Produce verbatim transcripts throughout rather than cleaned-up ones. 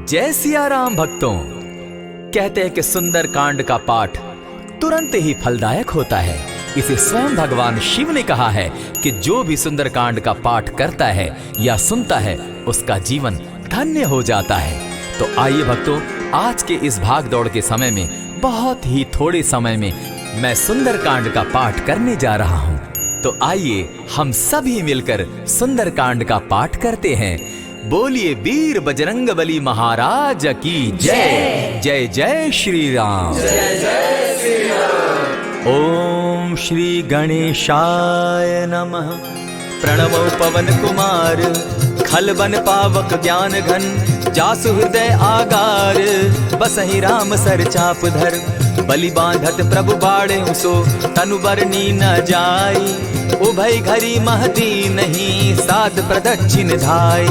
जय सिया राम भक्तों। कहते हैं कि सुंदरकांड का पाठ तुरंत ही फलदायक होता है। इसे स्वयं भगवान शिव ने कहा है कि जो भी सुंदरकांड का पाठ करता है या सुनता है, उसका जीवन धन्य हो जाता है। तो आइए भक्तों, आज के इस भागदौड़ के समय में, बहुत ही थोड़े समय में मैं सुंदरकांड का पाठ करने जा रहा हूँ। तो आइए हम सभी मिलकर सुंदरकांड का पाठ करते हैं। बोलिए वीर बजरंग बली महाराज की जय। जय। जय जय श्री राम। जय जय श्री राम। ओम श्री गणेशाय नमः। प्रणमो पवन कुमार, खल बन पावक ज्ञान घन, जासु हृदय आगार, बसहि राम सर चाप धर। बलि बांधत प्रभु बाढ़े सो, तनु बरनी न जाई। उभय घरी मह दीन्ही, सात प्रदक्षिण धाई।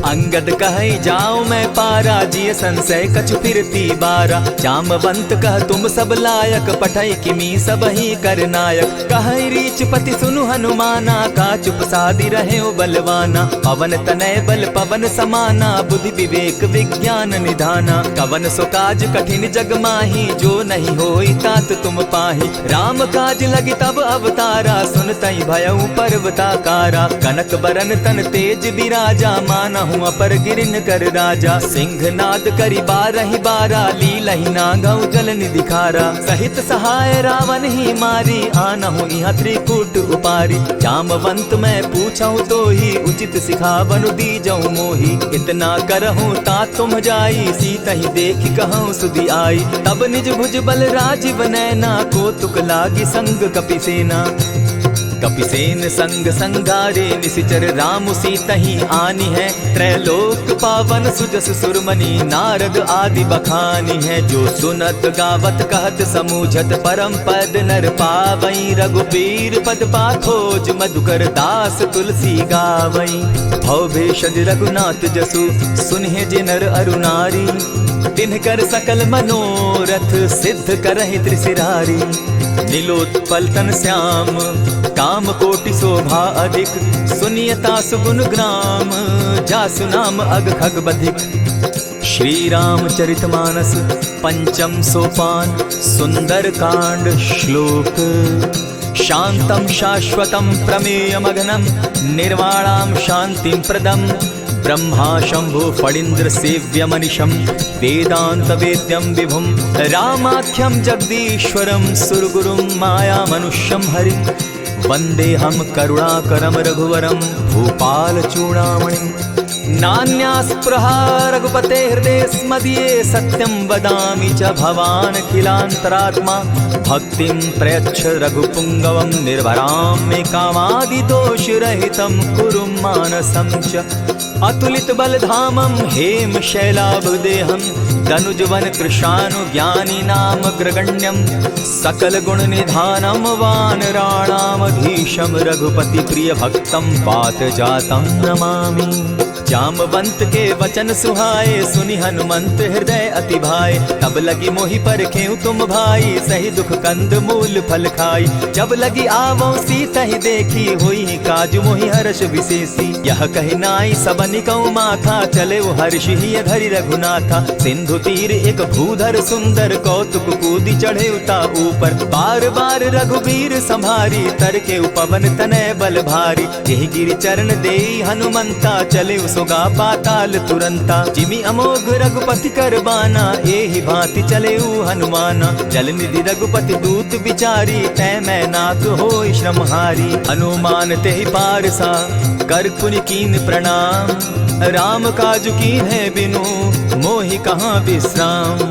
अंगद कहै जाओ मैं पारा, जिय संशय कछु फिरती बारा। जामवंत कह तुम सब लायक, पठै किमी सबहि कर नायक। कहै रीचपति सुनु हनुमाना, का चुप सादि रहे बलवाना। पवन तनय बल पवन समाना, बुद्धि विवेक विज्ञान निधाना। कवन सो काज कठिन जग माही, जो नहीं होई तात तुम पाही। राम काज लगी तब अवतारा, सुनतहि भयउ पर्वताकारा। कनक बरन तन तेज बिराजा, मानहु अपर गिरिन कर राजा। सिंहनाद करि बारहि बारा, लीलहि नागउ जल निधि खारा। सहित सहाय रावनहि मारी, आनहु इहाँ त्रिकूट उपारी। जामवंत मैं पूछहु तोही, उचित सिखावनु दीजउ मोही। इतना करहु तात तुम जाई, सीतहि देखि कहउँ सुधि आई। तब निज भुज बल राजिव नैना, कौतुक लागि संग कपिसेना। कपिसेन संग संगारे, निसिचर राम सीतहि आनिहैं। त्रैलोक पावन सुजस सुरमनि, नारद आदि बखानिहैं। जो सुनत गावत कहत समूझत, परम पद नर पावई। रघुबीर पद पाखोज, मधुकर दास तुलसी गावई। भव भेषज रघुनाथ जसु, सुनिहें जे नर अरु नारी। तिन्हकर सकल मनोरथ, सिद्ध करहिं त्रिसिरारी। नीलोत्पल तन श्याम, काम कोटि शोभा अधिक। सुनिय तासु गुन ग्राम, जासु नाम अग खग बधिक। श्री रामचरित मानस पंचम सोपान, सुंदरकांड श्लोक। शांतं शाश्वतं प्रमेयमघनं, निर्वाणां शांतिं प्रदं। ब्रह्मा शंभु फणींद्र सेव्यमनिशं, वेदांत वेद्यं विभुं रामाख्यं जगदीश्वरं, सुरगुरुं मायामनुष्यं हरिं। वंदेहं करुणाकरं रघुवरं, भूपाल चूड़ामणिं। नान्यास्पृहा रघुपते हृदयेऽस्मदीये, सत्यं वदामि च भवानखिलान्तरात्मा। भक्तिं प्रयच्छ रघुपुंगवं, निर्भरां मे कामादिदोषरहितं, कुरु मानसं च अतुलित बल धामं, हेम शैलाभ देहं। दनुज वन कृशानु ज्ञानी नामग्रगण्यं, सकल गुण निधानं वानराणामधीशं। रघुपति प्रिय भक्तं, वात जातं नमामि। जामवंत के वचन सुहाए, सुनि हनुमंत हृदय अति भाए। तब लगी मोहि परखेउ तुम भाई, सही दुख कंद मूल फल खाई। जब लगी आवउँ सीतहि देखी, होई काज मोहि हर्ष विशेषी। यह कहि नाई सबनि कउँ माथा, चलेउ हर्षि हिय धरि रघुनाथा। सिंधु तीर एक भूधर सुंदर, कौतुक कूदि चढ़ेउ ता ऊपर। बार बार रघुबीर संभारी, तरकेउ पवन तनय बल भारी। एहि गिरि चरण देई हनुमंता, चलेउ सोगा पाताल तुरंता। जिमि अमोघ रघुपति कर बाना, एहि भांति चलेउ हनुमाना। जल निधि रघुपति दूत बिचारी, तैं मैं नाथ होई श्रमहारी। हनुमान तेहि पारसा, कर पुनि कीन प्रणाम। राम काज कीन्हे बिनु, मोहि कहाँ विश्राम।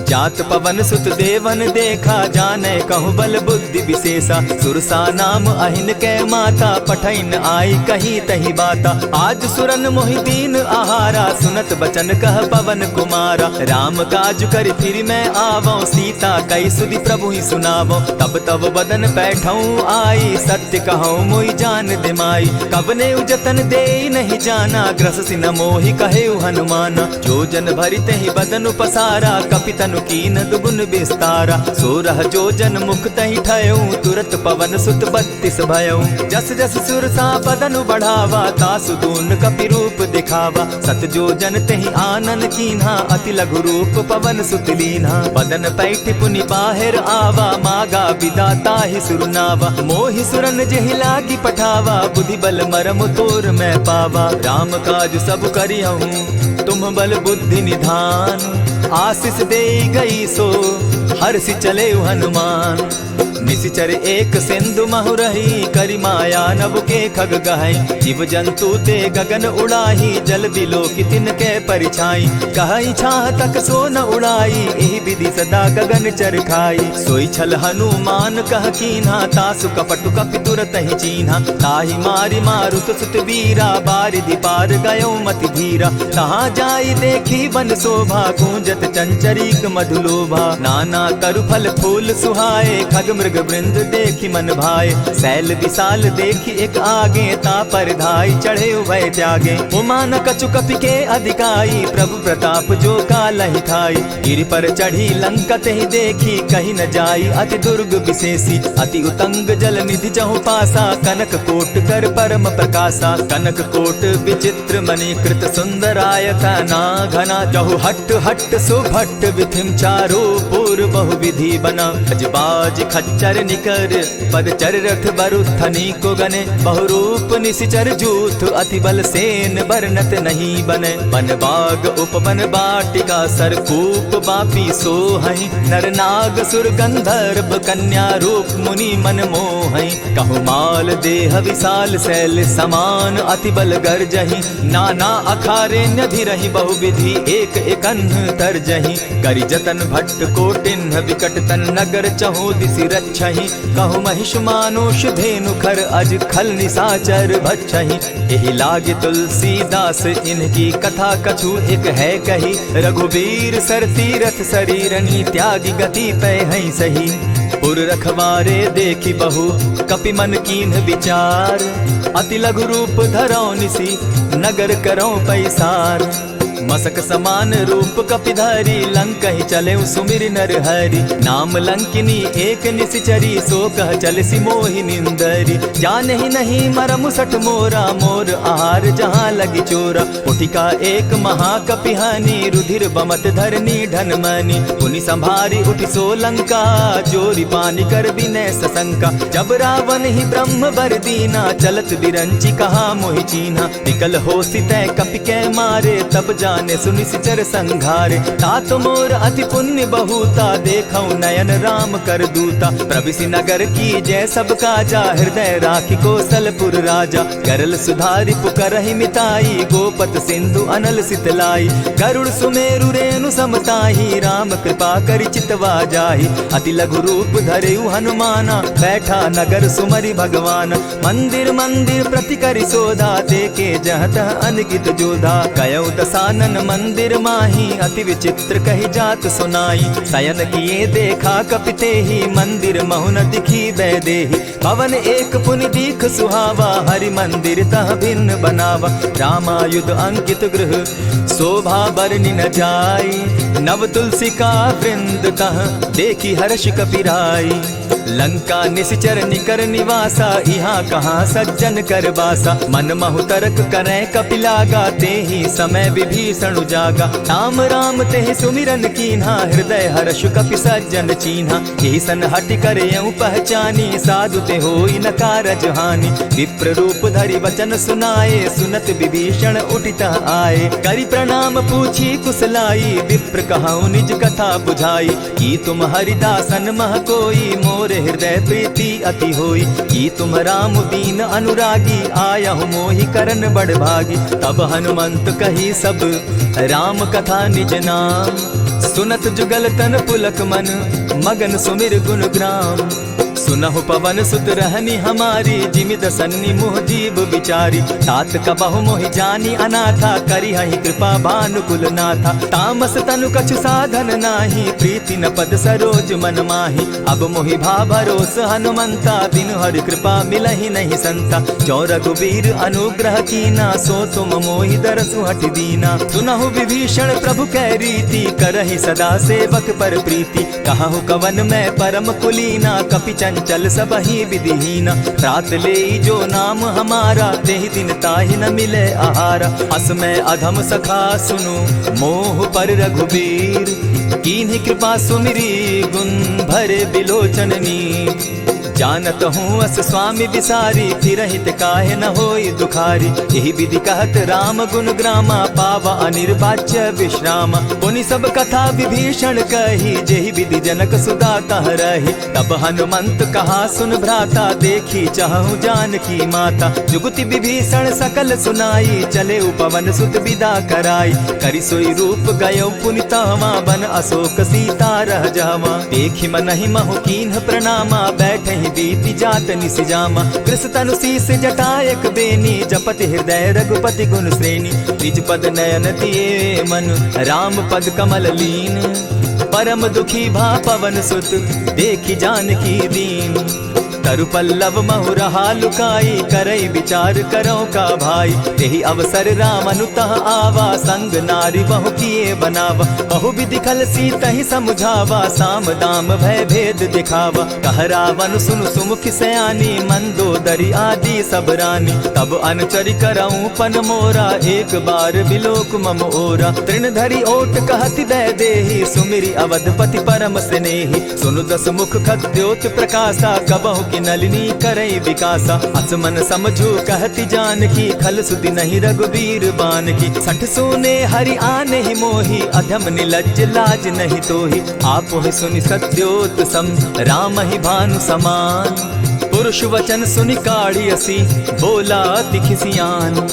जात पवन सुत देवन देखा, जाने कहु बल बुद्धि विशेषा। सुरसा नाम अहिन कै माता, पठइन आई कही तही बाता। आज सुरन मोहि दीन आहारा, सुनत बचन कह पवन कुमारा। राम काज करि फिरि मैं आवउँ, सीता कहि सुधि प्रभुहि सुनावउँ। तब तव बदन पैठउँ आई, सत्य कहउँ मोहि जान दे माई। कवनेउ जतन देई नहीं जाना, ग्रससि न मोहि कहेउ हनुमाना। जो जन भरि तेहि बदनु पसारा, कपि तनु कीन्ह दुगुन बिस्तारा। सोरह जोजन मुख तहि ठयउ, तुरत पवन सुत बत्तीस भयउ। जस जस सुरसा बदन बढ़ावा, तासु दून कपि रूप दिखावा। सत जोजन तेहि आनन कीन्हा, अति लघु रूप पवन सुत लीन्हा। बदन पैठि पुनि बाहिर आवा, मागा बिदा ताहि सुरनावा। मोहि सुरन जेहि लागि पठावा, बुद्धि बल मरम तोर मैं पावा। राम काज सब करिहउँ तुम बल बुद्धि निधान। आसिस देइ गई सो हरसि चलेउ हनुमान। निसिचर एक सिंधु महु रही, करि माया नभ के खग गहइ। जीव जंतु ते गगन उड़ाही, जल बिलोकि तिनके परिछाई। कहइ छाह तक सो न उड़ाई, एहि विधि सदा गगन चर खाई। सोइ छल हनुमान कह कीन्हा, तासु कपटु कपि तुरतहि चीन्हा। ताहि मारि मारुत सुत वीरा, बारिधि पार गयो मति धीरा। तहाँ जाइ देखि वन शोभा, गूंजत चंचरीक मधुलोभा। नाना तरु फल फूल सुहाए, खग मृग वृंद देखि मन भाए। सैल विशाल देखि एक आगे, ता पर धाइ चढ़े उभय त्यागे। उमा न कछु कपि के अधिकाई, प्रभु प्रताप जो कालहि ठाई। गिरि पर चढ़ी लंका तेहि देखी, कहि न जाई अति दुर्ग विशेषी। अति उतंग जल निधि चहुपासा, कनक कोट कर परम प्रकासा। कनक कोट विचित्र मणि कृत सुंदरायतना घना, चहुहट्ट हट्ट सुभट्ट विधिम चारो पुर बहु विधि बना। गज बाज खच्चर निकर पद चर रथ बरु थनी को गने, बहुरूप निसिचर जूथ अति बल सेन बरनत नहीं बने। वन बाग उपवन बाटिका सरकूप बापी सोहइ, नर नाग सुर गंधर्व कन्या रूप मुनि मन मोहइ। कहु माल देह विशाल सैल समान अति बल गर्जहि, नाना अखारे न्यधिरहि बहुविधि एक एकन्ह तर्जहि। करि जतन भट्ट कोटिन्ह विकट तन नगर चहु दिसि रक्षहि। कहु महिष मानुष धेनु खर अज खल निसाचर भक्षहि। एहि लागि तुलसीदास इनकी कथा कछु एक है कही। रघुबीर सर तीरथ सरीरनि त्यागि गति पै हइँ सही। पुर रखवारे देखि बहु कपि मन कीन्ह विचार। अति लघु रूप धरौ निसि नगर करौ पैसार। मसक समान रूप कपि धरि लंकहि चलेउ सुमिरि नर हरि। नाम लंकिनी एक निसिचरी सो कह चलिसि मोहि निंदरि। जानहि नहीं मरम सठ मोरा मोर आहार जहाँ लगि चोरा। उठिका एक महाकपि हनि रुधिर बमत धरनी ढन मनि। पुनि संभारि उठि सो लंका जोरि पानि कर बिनय ससंका। जब रावनहि ब्रह्म बर दीना चलत बिरंचि कहा मोहि चीन्हा। विकल होसि तै कपि कै मारे तब जानेसु निसिचर संघारे। तात मोर अति पुण्य बहुता देखौ नयन राम कर दूता। प्रबिसि नगर कीजै सब काजा हृदय राखि कोसलपुर राजा। गरल सुधारि पुकारहि मिताई, गोपत सिंधु अनल सितलाई। गरुड़ सुमेरु रेणु सम ताही, राम कृपा करि चितवा जाही। अति लघु रूप धरेउ हनुमाना, बैठा नगर सुमरि भगवान। मंदिर मंदिर प्रति करि सोधा, देखे जहाँ तहाँ अनगित जोधा। कयउ दसानन मंदिर माही, अति विचित्र कहि जात सुनाई। सयन किए देखा कपि तेही, मंदिर महु न दिखी वैदेही। भवन एक पुनि दीख सुहावा, हरि मंदिर तह भिन्न बनावा। रामायुध अंकित गृह शोभा बरनि न जाई, नव तुलसी का वृंद तह देखि हर्ष कपि राई। लंका निसिचर निकर निवासा, इहाँ कहाँ सज्जन कर बासा। मन महु तरक करै कपि लागा, तेहि समय विभीषण उजागा। राम राम तेहि सुमिरन कीन्हा, हृदय हर्ष कपि सज्जन चीन्हा। एहि सन हठि करयउ पहचानी, साधु ते होई न कारज हानि। विप्र रूप धरि वचन सुनाए, सुनत विभीषण उठि तह आए। करि प्रणाम पूछी कुसलाई, विप्र कहउ निज कथा बुझाई। की तुम हरिदासन मह कोई, मोर हृदय प्रीति अति होई। की तुम राम दीन अनुरागी, आयहु मोहि करन बड़ भागी। तब हनुमंत कही सब राम कथा निज नाम। सुनत जुगल तन पुलक मन, मगन सुमिर गुन ग्राम। सुनहु पवन सुत रहनि हमारी, जिमि दसन्नि मोह जीव बिचारी। तात कबहु मोहि जानी अनाथा, करिहहि कृपा भानुकुल नाथा। तामस तनु कछु साधन नाही, प्रीति न पद सरोज मन माही। अब मोहि भा भरोस हनुमंता, बिनु हरि कृपा मिलहि नहीं संता। जो रघुबीर अनुग्रह कीना, सो तुम मोहि दरसु हठि दीना। सुनहु विभीषण प्रभु कै रीति, करहि सदा सेवक पर प्रीति। कहहु कवन मैं परम कुलीना, कपि चंचल सबहि विधिहीना। त्रात लेई जो नाम हमारा, तेहि दिन ताहि न मिले आहारा। अस मैं अधम सखा सुनु मोह पर रघुबीर, कीन्ही कृपा सुमिरी गुण भरे बिलोचन नीर। जानत हूँ अस स्वामी बिसारी, फिरहित काहे न होई दुखारी। यही विधि कहत राम गुण ग्रामा, पावा अनिर्वाच्य विश्राम। पुनि सब कथा विभीषण कही, जेहि विधि जनक सुता तह रही। तब हनुमंत कहा सुन भ्राता, देखी चहहु जानकी माता। जुगति विभीषण सकल सुनाई, चले उपवन सुत विदा कराई। करि सोई रूप गयो पुनि तहवाँ, बन अशोक सीता रह जहवाँ। देखि मनहि महु कीन्ह प्रणामा, बैठहि बीति जात निसि जामा। कृस तनु शीस जटा एक बेनी, जपति हृदय रघुपति गुण श्रेणी। निज पद नयन दिए मन, राम पद कमल लीन। परम दुखी भा पवन सुत, देखि जानकी दीन। तरु पल्लव महु रहा लुकाई, करई विचार करौ का भाई। तेहि अवसर राम अनुतह आवा, संग नारी बहु किए बनावा। बहु विधि खल सीतहि समुझावा, साम दाम भय भेद दिखावा। कह रावण सुनु सुमुखि सयानी, मंदोदरी आदि सब रानी। तब अनुचरि करउँ पन मोरा, एक बार बिलोक मम ओरा। तृण धरि ओट कहति वैदेही, सुमिरि अवधपति परम स्नेही। सुनु दस मुख खद्योत प्रकासा, कबहु कि नलिनी करई विकासा। अस मन समझू कहति जानकी, खल सुधि नहीं रघुबीर बानकी। सठ सूने हरि आनेहि मोही, अधम निलज्ज लाज नहीं तोही। आपुहि सुनि सद्योत सम, रामहि भानु समान। पुरुष वचन सुनि काढ़ि असि, बोला अति खिसियान।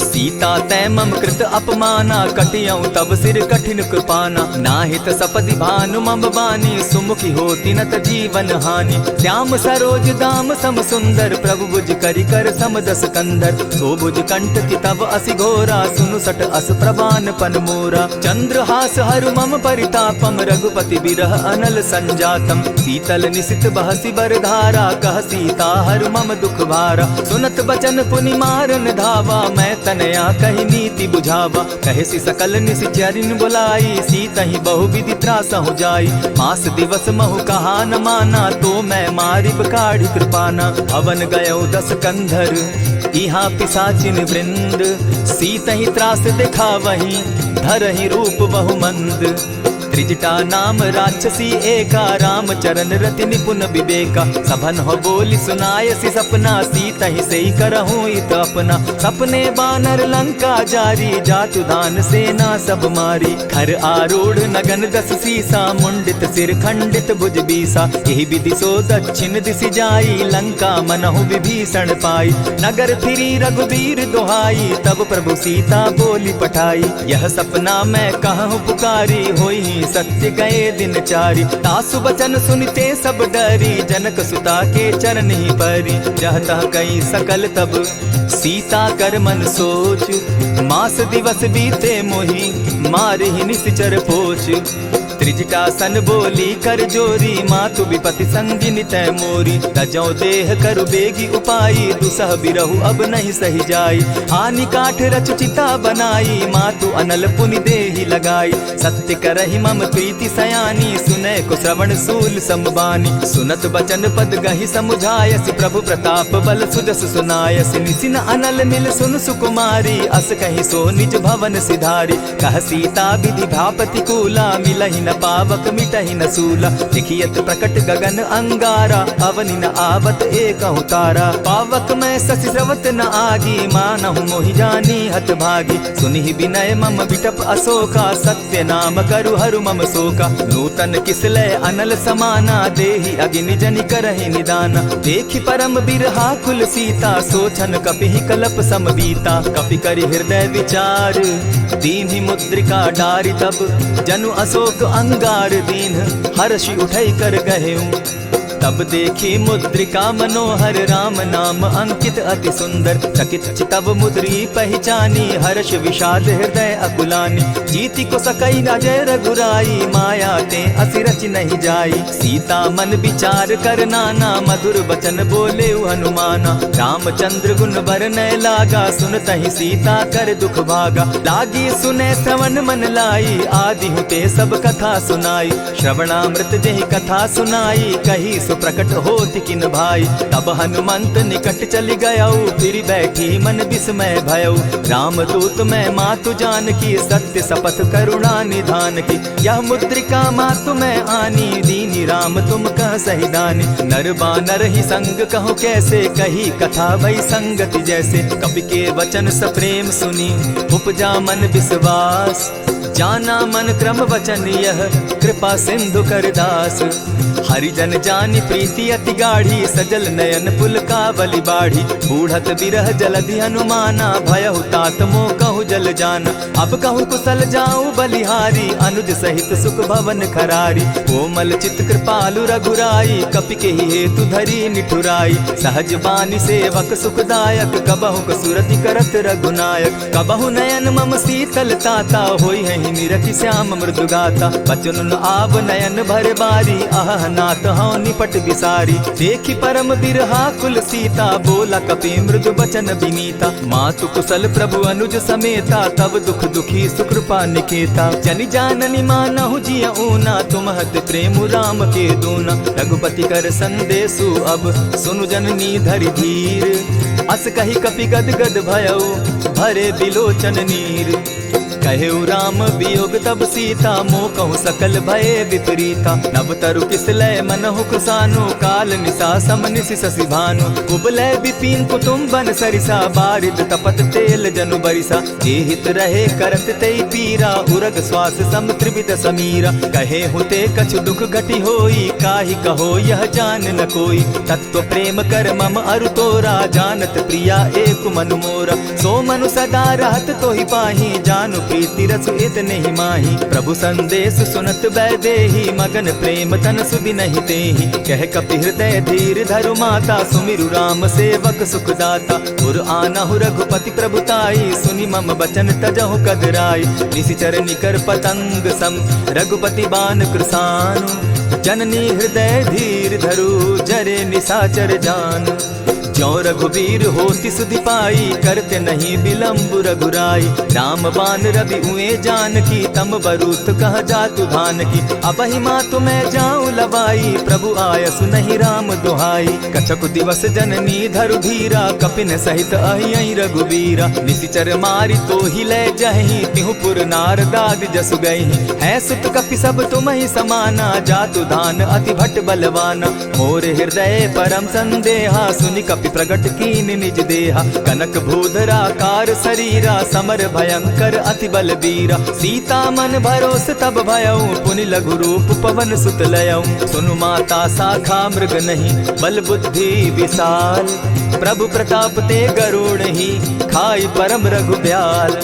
सीता तैं मम कृत अपमाना, कटियउ तब सिर कठिन कृपाना। नाहित सपदि भानु मम बानी, सुमुखि होति न त जीवन हानि। श्याम सरोज दाम सम सुंदर, प्रभु भुज करि कर सम दस कंधर। सो भुज कंठ कि तव असि घोरा, सुनु सठ अस प्रमाण पन मोरा। चंद्रहास हरु मम परितापम, रघुपति विरह अनल संजातम। सीतल निशित बहसि बर धारा, कह सीता हरु मम दुख भारा। सुनत बचन पुनि मारन धावा, मैं तनया कहि नीति बुझावा। कहसि सकल निशिचरिन बुलाई, सीतहि बहु विधि त्रासहु जाई। मास दिवस महु कहा न माना, तो मैं मारिब काढ़ि कृपाना। भवन गयो दस कंधर इहाँ पिसाचिन वृंद, सीतहि त्रास दिखावहि धरहि रूप बहु मंद। त्रिजटा नाम राक्षसी एका, राम चरण रति निपुन विवेका। सभनहु बोलि सुनायसि सपना, सीतहि सेई करहु इत अपना। सपने बानर लंका जारी, जातु दान सेना सब मारी। खर आरूढ़ नगन दस सीसा, मुंडित सिर खंडित भुज बीसा। एहि विधि सो दक्षिण दिसि जाई, लंका मनहु विभीषण पाई। नगर फिरी रघुबीर दोहाई, तब प्रभु सीता बोलि पठाई। यह सपना मैं कहहु पुकारी, होइहि सत्य गए दिन चारी। तासु बचन सुनिते सब डरी, जनक सुता के चरणहि परी। जह तह कई सकल तब सीता कर मन सोच, मास दिवस बीते मोहि मारिहि निशिचर पोच। त्रिजटा सन बोली कर जोरी, मातु विपति संगिनि तैं मोरी। तजौ देह करु बेगि उपाई, दुसह बिरहु अब नहीं सहि जाई। आनि काठ रचु चिता बनाई, मातु अनल पुनि देहि लगाई। सत्य करहि मम प्रीति सयानी, सुनैकु श्रवण सूल सम बानी। सुनत बचन पद गहि समुझायसि, प्रभु प्रताप बल सुजस सुनायसि। निसि न अनल मिल सुनु सुकुमारी, अस कहि सो निज भवन सिधारी। कह सीता विधि भा प्रतिकूला, मिलहि न पावक मिटहि न सूला। देखि अति प्रकट गगन अंगारा, अवनि न आवत एकहु तारा। पावक मैं शशि स्रवत न आगी, मानहु मोहि जानी हत भागी। सुनिहि विनय मम बिटप अशोका, सत्य नाम करु हरु मम शोका। नूतन किसलै अनल समाना, देहि अगिनि जनि करहि निदाना। देखि परम बिरहाकुल सीता, सो छन कपिहि कलप सम बीता। कपि करि हृदय विचार, दीन्हि मुद्रिका डारि तब, जनु अशोक अंगार दीन्ह, हरषि उठई कर गहेउ। तब देखी मुद्रिका मनोहर राम नाम अंकित अति सुंदर। चकित चितव मुद्री पहिचानी हर्ष विषाद हृदय अकुलानी। जीति को सकई अजय रघुराई माया ते असि रचि नहीं जाई। सीता मन विचार कर नाना मधुर वचन बोले हनुमाना। रामचंद्र गुण बरनय लागा सुनतहि सीता कर दुख भागा। लागी सुने श्रवण मन लाई आदि हुते सब कथा सुनाई। श्रवणामृत जेहि कथा सुनाई कही सो प्रकट होत किन भाई। तब हनुमंत निकट चलि गयउ फिरि बैठी मन विस्मय भयउ। रामदूत मैं मातु जानकी सत्य सपथ करुणा निधान की। यह मुद्रिका मातु मैं आनी दीनी राम तुम कह सही दानी। नर बानर ही संग कहु कैसे कही कथा भई संगति जैसे। कपि के वचन सप्रेम सुनी उपजा मन विश्वास। जाना मन क्रम वचन यह कृपा सिंधु कर दास। हरिजन जानि प्रीति अति गाढ़ी सजल नयन पुलकावली बाढ़ी। बूढ़त बिरह जलधि हनुमाना भयहु तात मोकहु जल जाना। अब कहु कुसल जाउ बलिहारी अनुज सहित सुख भवन खरारी। कोमल चित कृपालु रघुराई कपि केहि हेतु धरी निठुराई। सहज बानी सेवक सुखदायक कबहु कसुरति करत रघुनायक। कबहु नयन मम शीतल ताता होइहैं निरखि श्याम मृदु गाता। बचन न आव नयन भर बारी अहह नाथ हौं निपट बिसारी। देखि परम बिरहाकुल सीता बोला कपि मृदु बचन बिनीता। मातु कुसल प्रभु अनुज समेता तब दुख दुखी सुकृपा निकेता। जनि जाननि मानहु जिय ऊना तुम हत प्रेम राम के दूना। रघुपति कर संदेसु अब सुनु जननी धरि धीर। अस कहि कपि गद गद भयउ भरे बिलोचन नीर। कहेउ राम वियोग तब सीता मोकहु सकल भए विपरीता। नव तरु किस लय मनहु कुसानु काल निसा सम निसि ससि भानु। कुबलय विपिन कुटुम्बन सरिसा बारिद तपत तेल जनु बरिसा। जे हित रहे करत तेइ पीरा उरग श्वास सम त्रिविध समीरा। कहेहु ते कछु दुख घटि होई काहि कहो यह जान न कोई। तत्व प्रेम कर मम अरु तोरा जानत प्रिया एक मनु मोरा। सो मनु सदा रहत तोहि पाही जानु प्रीति रसु इतनेहि माही। प्रभु संदेस सुनत वैदेही मगन प्रेम तन सुदिनहि तेहि। कह कपि हृदय धीर धरु माता सुमिरु राम सेवक सुखदाता। उर आनहु रघुपति प्रभु ताई सुनि मम बचन तजहु कदराई। निसिचर निकर पतंग सम रघुपति बान कृसानु। जननी हृदय धीर धरु जरे निसाचर जान। ज्यों रघुबीर होति सुधि पाई करते नहीं विलंब रघुराई। राम बान रवि उए जानकी तम बरूत कह जातु धानकी। अबहि मातु मैं जाउँ लवाई प्रभु आयसु नहीं राम दुहाई। कछकु दिवस जननी धरु धीरा कपिन सहित अहियइ रघुबीरा। निसिचर मारि तोहि लय जहहीं तिहु पुर नारदादि जसु गइहीं। हैं सुत कपि सब तुमहि समाना जातु धान अति भट बलवाना। मोर हृदय परम संदेहा सुनि कपि प्रगट कीन निज देहा। कनक भूधर आकार सरीरा समर भयंकर अति बलबीरा। सीता मन भरोस तब भयउ पुनि लघु रूप पवन सुत लयउ। सुनु माता साखा मृग नहीं बल बुद्धि विशाल। प्रभु प्रताप ते गरुड़ही खाई परम रघु ब्याल।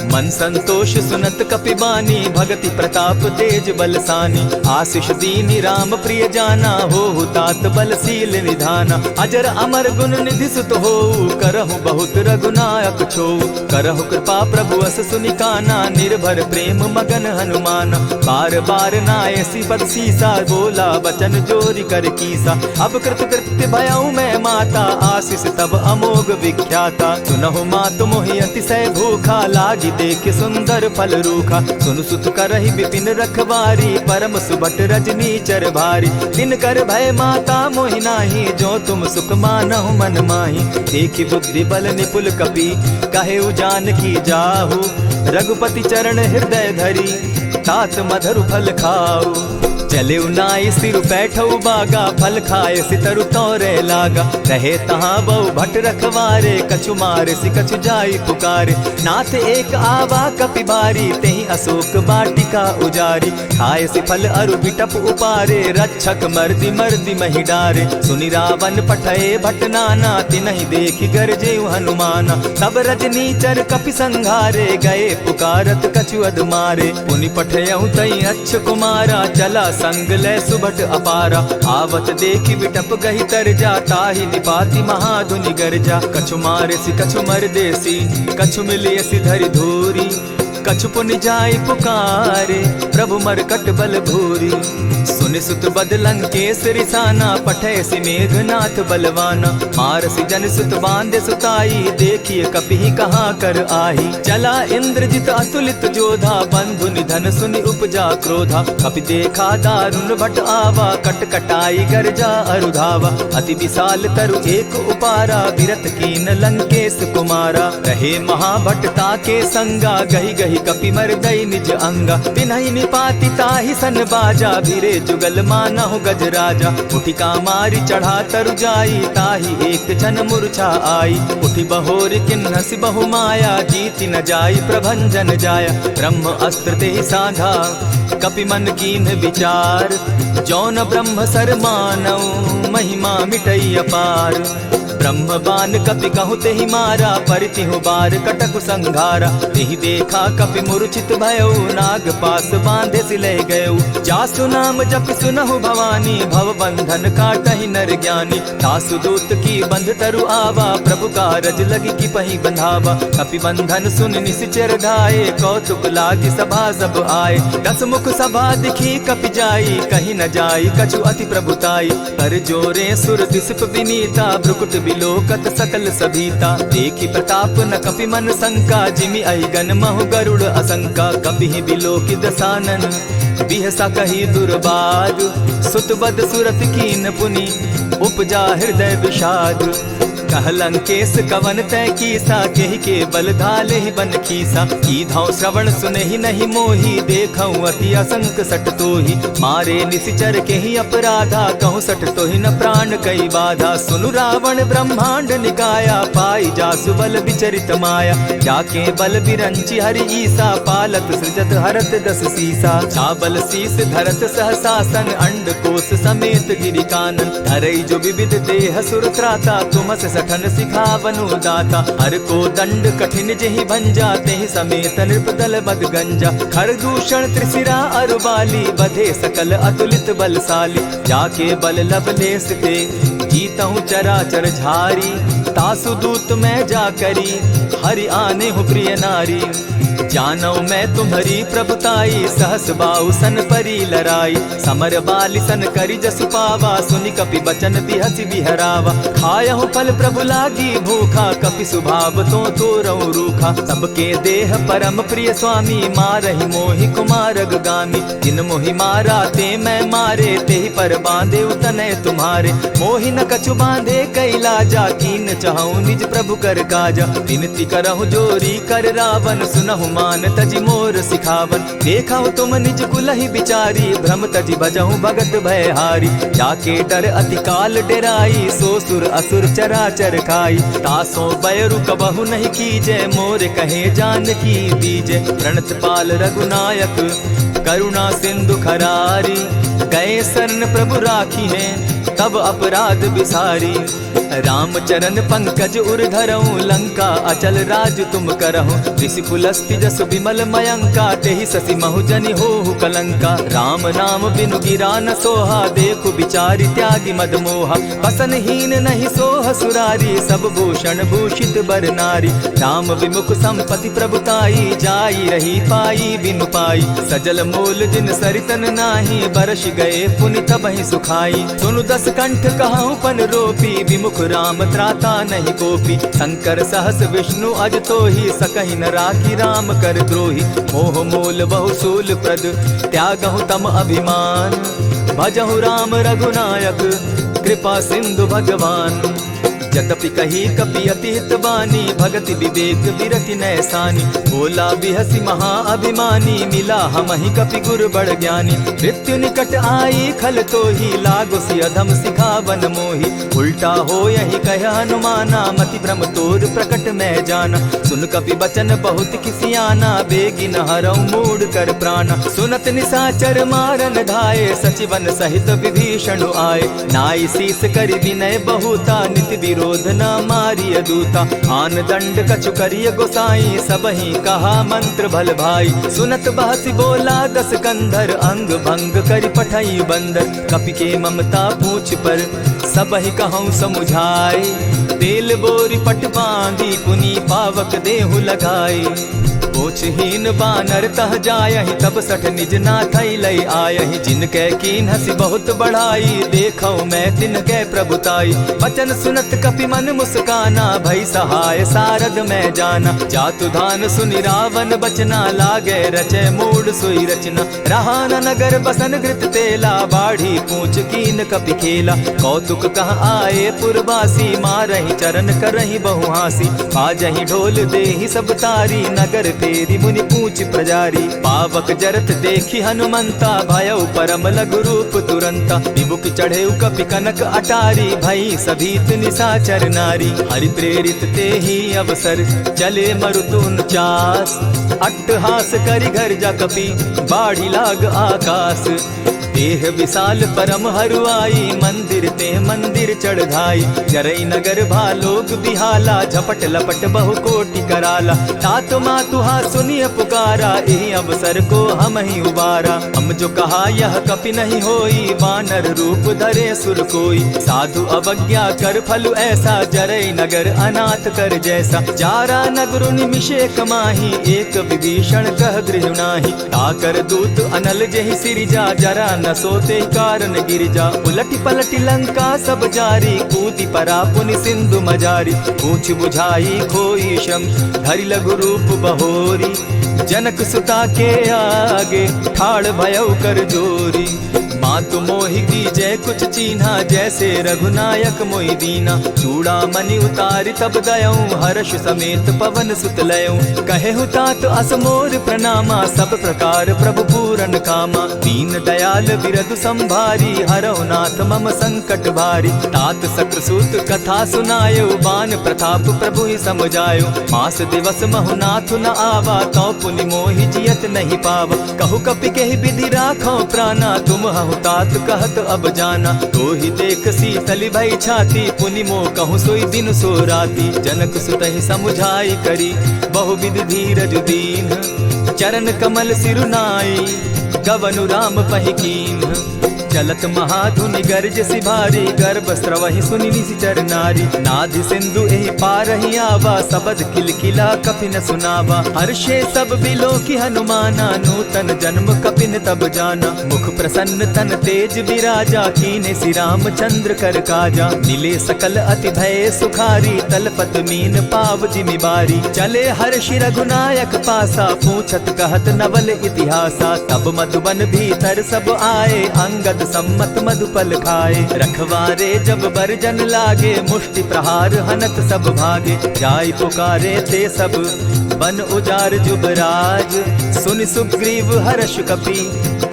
मन संतोष सुनत कपि बानी भगति प्रताप तेज बलसानी। आशिष दीनी राम प्रिय जाना होहु तात बलशील निधाना। अजर अमर गुण निधि सुत होऊ करहु बहुत रघुनायक छो। करहु कृपा प्रभु अस सुनि काना निर्भर प्रेम मगन हनुमाना। बार बार नायसि पद सीसा बोला वचन जोरि कर कीसा। अब कृत कृत्य भयउ मैं माता आशिष तब अमोघ विख्याता। सुनहु मातु मोहि अतिशय भूखा लागी देखि सुंदर फल रूखा। सुनु सुत करहि विपिन रखवारी परम सुभट रजनीचर भारी। तिनकर भय माता मोहि नाही जो तुम सुख मानहु मन माही। देखि बुद्धि बल निपुल कपि कहेउ जानकी जाहु। रघुपति चरण हृदय धरी तात मधुर फल खाऊ। चलेउ नाइ सिरु बैठउ बागा फल खायसि तरु तोरे लागा। रहे तहाँ बहु भट रखवारे कछु मारसि कछु जाई पुकारे। नाथ एक आवा कपि बारी तेहि अशोक वाटिका उजारी। खायसि फल अरु बिटप उपारे रक्षक मरदि मरदि महि डारे। सुनि रावन पठए भट नाना तिनहि देखि गरजेउ हनुमाना। तब रजनीचर कपि संघारे गए पुकारत कछु अद मारे। पुनि पठयउ तइ अक्ष कुमारा चला संग लय सुभट अपारा। आवत देखि विटप गहि तर जा, ताहि निपाति महाधुनि गरजा। कछु मारसि कछु मरदेसि, कछु मिलियसि धरि धूरि। कछु पुनि जाइ पुकारे, प्रभु मरकट बल भूरि। सुनि सुत बद लंकेस रिसाना, पठयसि मेघनाथ बलवाना। मारसि जनि सुत बाँधे सुताई, देखिय कपिहि कहाँ कर आही। चला इंद्रजित अतुलित जोधा, बंधु निधन सुनि उपजा क्रोधा। कपि देखा दारुन भट आवा, कट कटाई गरजा अरु धावा। अति विशाल तरु एक उपारा, बिरथ कीन लंकेस कुमारा। रहे महाभट ताके संगा, गहि गहि कपि मरदइ निज अंगा। तिन्हइ निपाति ताहि सन बाजा, भिरे जुगल मानहु गजराजा। उठि कामारि चढ़ा तरु जाई, ताहि एक छन मुरछा आई। उठि बहोरि किन्हसि बहु माया, जीति न जाई प्रभंजन जाया। ब्रह्म अस्त्र तेहि साधा, कपि मन कीन्ह विचार। जौन ब्रह्म सर मानउ, महिमा मिटइ अपार। ब्रह्म बान कपि कहु तेहि मारा, परितिहु बार कटकु संघारा। तेहि देखा कपि मूर्छित भयउ, नाग पास बाँधेसि लइ गयउ। जासु नाम जपि सुनहु भवानी, भव बंधन काटहि नर ज्ञानी। तासु दूत की बंध तरु आवा, प्रभु कारज लगी कीपहि बंधावा। कपि बंधन सुनि निसिचर धाए, कौतुक लागी सभा सब आए। दस मुख सभा दिखि कपि जाई, कहि न जाई कछु अति प्रभुताई। कर जोरे सुर दिसिप बिनीता, भ्रुकुट बिलोकत सकल सभीता। देखि प्रताप न कपि मन संका, जिमि अहिगन महु गरुड़ असंका। कपिहि बिलोकि दसानन बिहसा कही दुर्बाद, सुत बद सुरत कीन पुनि उपजा हृदय विषाद। कह लंकेस कवन तैं कीसा, केहि के बल धालेहि बन खीसा। कीधौं श्रवण सुनेहि नहि मोहि, देखौं अति असंक सट तोहि। मारे निसिचर केहि अपराधा, कहूँ सट तोहि न प्राण कइ बाधा। सुनु रावण ब्रह्मांड निकाया, पाइ जासु बल विचरित माया। जाके बल बिरंचि हरि ईसा, पालत सृजत हरत दस सीसा। छाबल सीस धरत सहसासन, अंड कोस समेत गिरि कानन। धरई जो विविध देह सुर त्राता, तुमस सठन सिखावनु दाता। हर को दंड कठिन जेहि भंजा, तेहि समेत नृप दल बद गंजा। खर दूषण त्रिसिरा अरु बाली, बधे सकल अतुलित बलशाली। जाके बल लवलेस ते, जीतहु चराचर झारी। तासु दूत मैं जा करी, हरि आनेहु प्रिय नारी। जानौ मैं तुम्हरी प्रभुताई, सहस बाउ सन परी लराई। समर बालि सन करि जसु पावा, सुनि कपि बचन बिहसि बिहरावा। खायहु फल प्रभु लागी भूखा, कपि सुभाव तों तोरौ रूखा। सबके देह परम प्रिय स्वामी, मारहि मोहि कुमारग गामी। जिन मोहि मारा ते मैं मारे, तेहि पर बाँधेउ तनय तुम्हारे। मोहि न कछु बाँधे कइ लाजा, कीन चहौं निज प्रभु कर काजा। विनती करहु जोरी कर रावन, सुनहु मान तजि मोर सिखावन। देखहु तुम निज कुलहि बिचारी, भ्रम तजि भजहु भगत भयहारी। जाके डर अति काल डेराई, सो सुर असुर चराचर खाई। तासों बैरु कबहु नहीं कीजै, मोर कहे जानकी दीजै। प्रणत पाल रघुनायक करुणा सिंधु खरारी। गए शरण प्रभु राखिहैं तब अपराध बिसारी। राम चरण पंकज उर धरहु, लंका अचल राज तुम करहु। ऋषि पुलस्त्य जसु विमल मयंका, तेहि ससि महु जनि होहु कलंका। राम नाम बिनु गिरा न सोहा, देखु बिचारि त्यागि मद मोहा। बसन हीन नहीं सोह सुरारी, सब भूषण भूषित बर नारी। राम विमुख संपति प्रभुताई, जाई रही पाई बिनु पाई। सजल मोल जिन सरितन नाही, बरषि गए पुनि तबहिं सुखाई। सुनु दस कंठ कहउँ पन रोपी, विमुख राम त्राता नहीं कोपी। शंकर सहस विष्णु अज तोही, सकहि न राखी राम कर द्रोही। मोह मोल बहु सूल प्रद, त्यागहु तम अभिमान। भजहु राम रघुनायक, कृपा सिंधु भगवान। जतपि कही कपि अति हित बानी, भगति विवेक बिरति नैसानी। बोला बिहसि महा अभिमानी, मिला हमहिं कपि गुर बड़ ज्ञानी। मृत्यु निकट आई खल तोही, लागोसि अधम सिखावन मोही। उल्टा होयहि कह हनुमाना, मति भ्रम तोर प्रकट मैं जाना। सुन कपि बचन बहुत किसियाना, बेगिन हरउ मूढ़ कर प्राणा। सुनत निसाचर मारन धाए, सचिवन सहित विभीषण आए। नाई सीस करि विनय बहुता, नित क्रोध न मारिय दूता। आन दंड कछु करिय गोसाई, सबहि कहा मंत्र भल भाई। सुनत बहसि बोला दस कंधर, अंग भंग करि पठई बंदर। कपि के ममता पूछ पर, सबहि कहउँ समुझाए। तेल बोरि पट बाँधि पुनि पावक देहु लगाए। पूछहीन बानर तह जायहि, तब सठ निज नाथहि लइ आयहि। जिनके कीन्हसि बहुत बढ़ाई, देखउ मैं तिनके प्रभुताई। वचन सुनत कपि मन मुस्काना, भई सहाय सारद मैं जाना। जातु धान सुनि रावन बचना, लागे रचे मूढ़ सोई रचना। रहा न नगर बसन घृत तेला, बाढ़ी पूछ कीन कपि खेला। कौतुक कह आए पुरबासी, मारहि चरन करहि बहु हाँसी। बाजहि ढोल देहि सब तारी, नगर फेरि मुनि पूछ प्रजारी। पावक जरत देखि हनुमंता, भयउ परम लघु रूप तुरंता। बिबुक चढ़ेउ कपि कनक अटारी, भई सभीत निसाचर नारी। हरि प्रेरित तेहि अवसर, चले मरुत उनचास। अट्टहास करि गर्जा कपि, बाढ़ि लाग आकास। देह विशाल परम हरुआई, मंदिर ते मंदिर चढ़ धाई। जरई नगर भा लोग बिहाला, झपट लपट बहु कोटि कराला। तात मातु हा सुनिय पुकारा, एहि अवसर को हमहिं उबारा। हम जो कहा यह कपि नहीं होई, बानर रूप धरे सुर कोई। साधु अवज्ञा कर फल ऐसा, जरई नगर अनाथ कर जैसा। जारा नगरु निमिष एक माही, एक विभीषण कह गृह नाही। ताकर दूत अनल जेहि सिरिजा, जरा न सो तेहि कारण गिरिजा। उलटि पलटि लंका सब जारी, कूदि परा पुनि सिंधु मजारी। पूछ बुझाई खोई श्रम, धरि लघु रूप बहोरी। जनक सुता के आगे, ठाढ़ भयउ कर जोरी। मातु मोहि कीजे कुछ चीन्हा, जैसे रघुनायक मोहि दीना। चूड़ामणि उतारि तब दयउँ, हर्ष समेत पवन सुत लयउँ। कहेहु तात अस मोर प्रणामा, सब प्रकार प्रभु पूरन कामा। दीन दयाल बिरदु संभारी, हरउ नाथ मम संकट भारी। तात शक्रसूत कथा सुनायो, बान प्रताप प्रभुहि सम जायो। मास दिवस महु नाथ न आवा, तौ पुनि मोहि जियत नहीं पावा। कहु कपि केहि बिधि राखउ प्राना, तुम हहु तात कहत अब जाना। तोहि देख सीतलि भई छाती, पुनि मोकहु सोई दिनु सो राती। जनक सुतहि समुझाई करी, बहु बिधि धीरजु दीन्ह। चरन कमल सिरु नाई, गवनु राम पहि कीन्ह। चलत महाधुनि गरजसि भारी, गर्भ स्रवहि सुनि निसिचर नारी। नाधि सिंधु एहि पारहि आवा, सबद किलकिला कपि न सुनावा। हर्षे सब बिलोकि हनुमाना, नूतन जन्म कपिन तब जाना। मुख प्रसन्न तन तेज बिराजा, कीन्हसि रामचंद्र कर काजा। मिले सकल अति भये सुखारी, तलपत मीन पाव जिमि बारी। चले हर्षि रघुनायक पासा, पूछत कहत नवल इतिहासा। तब मधुबन भीतर सब आए, अंगद सम्मत मधुपल खाए। रखवारे जब बरजन लागे, मुष्टि प्रहार हनत सब भागे। जाय पुकारे ते सब बन उजार जुबराज, सुनि सुग्रीव हर्ष कपि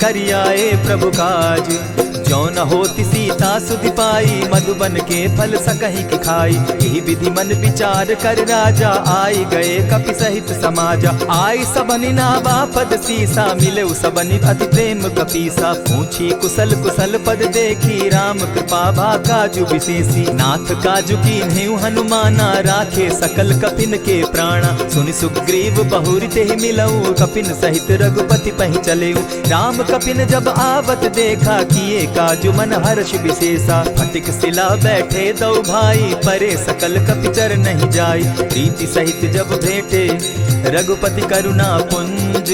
करि आए प्रभु काज। जौ न होति सीता सुधि पाई, मधुबन के फल सकहि कि खाई। एहि बिधि मन बिचार करि राजा, आइ गए कपि सहित समाजा। आइ सबनि नावा पद सीसा, मिलेउ सबनि अति प्रेम कपीसा। पूछी कुसल कुसल पद देखी, राम कृपा भा काजु बिसेसी। नाथ काजु कीन्हेउ हनुमाना, राखे सकल कपिन के प्राणा। सुनि सुग्रीव बहुरि तेहि मिलउ, कपिन सहित रघुपति पहि चलेउ। राम कपिन जब आवत देखा, किए काजु मन हर्ष बिसेसा। फटिक सिला बैठे दउ भाई, परे सकल कपि चरनहिं जाई। प्रीति सहित जब भेंटे रघुपति करुणा पुंज,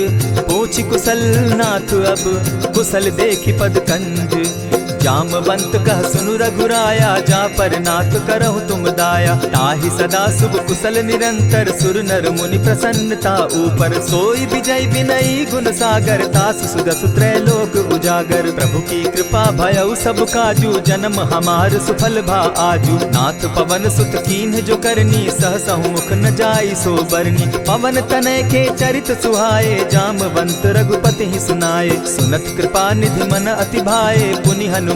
पूछि कुसल नाथ अब कुसल देखि पद कंज। जामवंत कह सुनु रघुराया, जा पर नाथ करहु तुम दाया। ताहि सदा शुभ कुसल निरंतर, सुर नर मुनि प्रसन्नता ऊपर। सोई विजय विनयी गुण सागर, तासु सुजसु त्रैलोक उजागर। प्रभु की कृपा भयउ सब काजु, जनम हमार सुफल भा आजु। नाथ पवन सुत कीन्ह जो करनी, सहसहु मुख न जाई सो बरनी। पवन तनय के चरित सुहाए, जामवंत रघुपति ही सुनाए। सुनत कृपा निधि मन अति भाए, पुनि हनुमान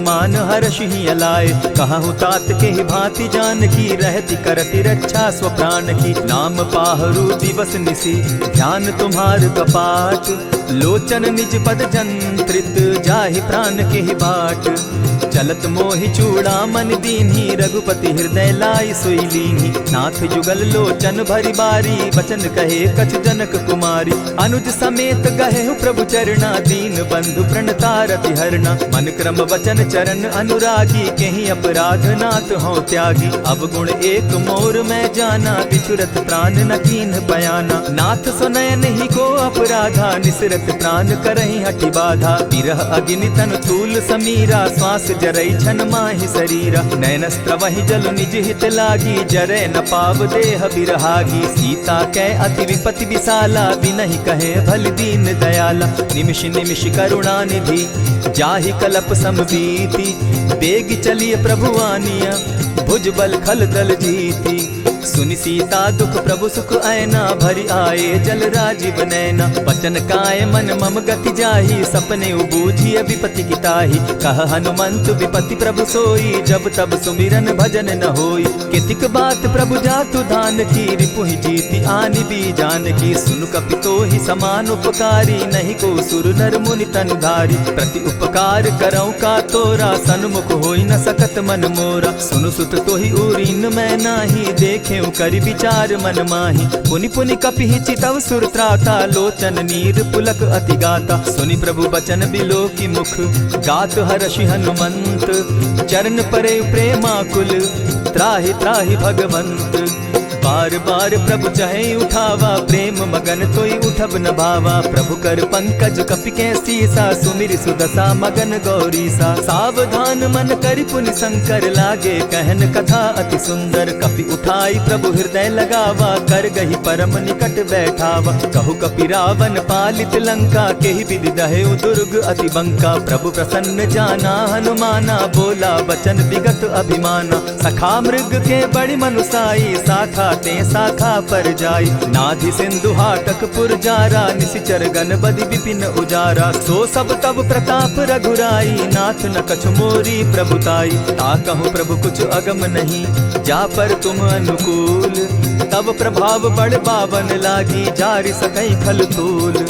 हरषि हिय लाए। कहहु तात केहि भाँति जानकी, रहति करति रक्षा स्व प्रान की। नाम पाहरू दिवस निसि ध्यान तुम्हार कपाट, लोचन निज पद जंत्रित जाहि प्रान केहि बाट। चलत मोहि चूड़ामन दीन्ही, रघुपति हृदय लाइ सोइ लीन्ही। नाथ जुगल लोचन भरि बारी, बचन कहे कछु जनक कुमारी। अनुज समेत गहेउ प्रभु चरणा, दीन बंधु प्रणतारति हरणा। मन क्रम वचन चरण अनुरागी, केहि अपराध नाथ हों त्यागी। अवगुण एक मोर मैं जाना, बिछुरत प्रान न कीन्ह पयाना। नाथ सो नयन ही को अपराधा, निसरत प्रान करहिं हठि बाधा। बिरह अगिनि तन तूल समीरा, श्वास जरइ छन माहि सरीरा। नयन स्रवहिं जल निज हित लागी, जरइ न पाव देह बिरहागी। सीता कै अति विपति बिसाला, बिनहिं कहे भलि दीन दयाला। निमिष निमिष करुणा निधि, जाहि कलप सम बीति। बेगि चलिय प्रभु आनिय, भुज बल खल दल जीति। सुनि सीता दुख प्रभु सुख अयना, भरि आए जल राजिव नैना। बचन काय मन मम गति जाहि, सपने उबूझिय विपति की ताहि। कह हनुमंत विपति प्रभु सोई, जब तब सुमिरन भजन न होई। केतिक बात प्रभु जातु धान की, रिपुहि जीति आनि बी जानकी। सुन कपि तोहि समान उपकारी, नहीं को सुर नर मुनि तन धारी। प्रति उपकार करौं का तोरा, सन्मुख होइ न सकत मन मोरा। सुनु सुत तोहि उरिन मैं नाही, देखेउ करि बिचार मन माही। पुनि पुनि कपिहि चितव सुर त्राता, लोचन नीर पुलक अति गाता। सुनि प्रभु बचन बिलोकि मुख, गात हरषि हनुमंत। चरण परे प्रेमाकुल, त्राहि त्राहि भगवंत। बार बार प्रभु चहइ उठावा, प्रेम मगन तोइ उठब न भावा। प्रभु कर पंकज कपि कें सीसा, सुमिरि सुदसा मगन गौरीसा। सावधान मन करि पुनि संकर, लागे कहन कथा अति सुंदर। कपि उठाई प्रभु हृदय लगावा, कर गहि परम निकट बैठावा। कहु कपि रावन पालित लंका, केहि विधि दहेउ दुरुग अति बंका। प्रभु प्रसन्न जाना हनुमाना, बोला बचन विगत अभिमाना। सखा मृग के बड़ी मनुसाई, साखा ते साखा पर जाई। नाधि सिंधु हाटक पुर जारा, निसिचर गन बदि विपिन उजारा। सो सब तब प्रताप रघुराई, नाथ न कछु मोरी प्रभुताई। ताकहु प्रभु कुछ अगम नहीं, जा पर तुम अनुकूल। तब प्रभाव बड़ बावन लागी, जारि सकइ खल तूल।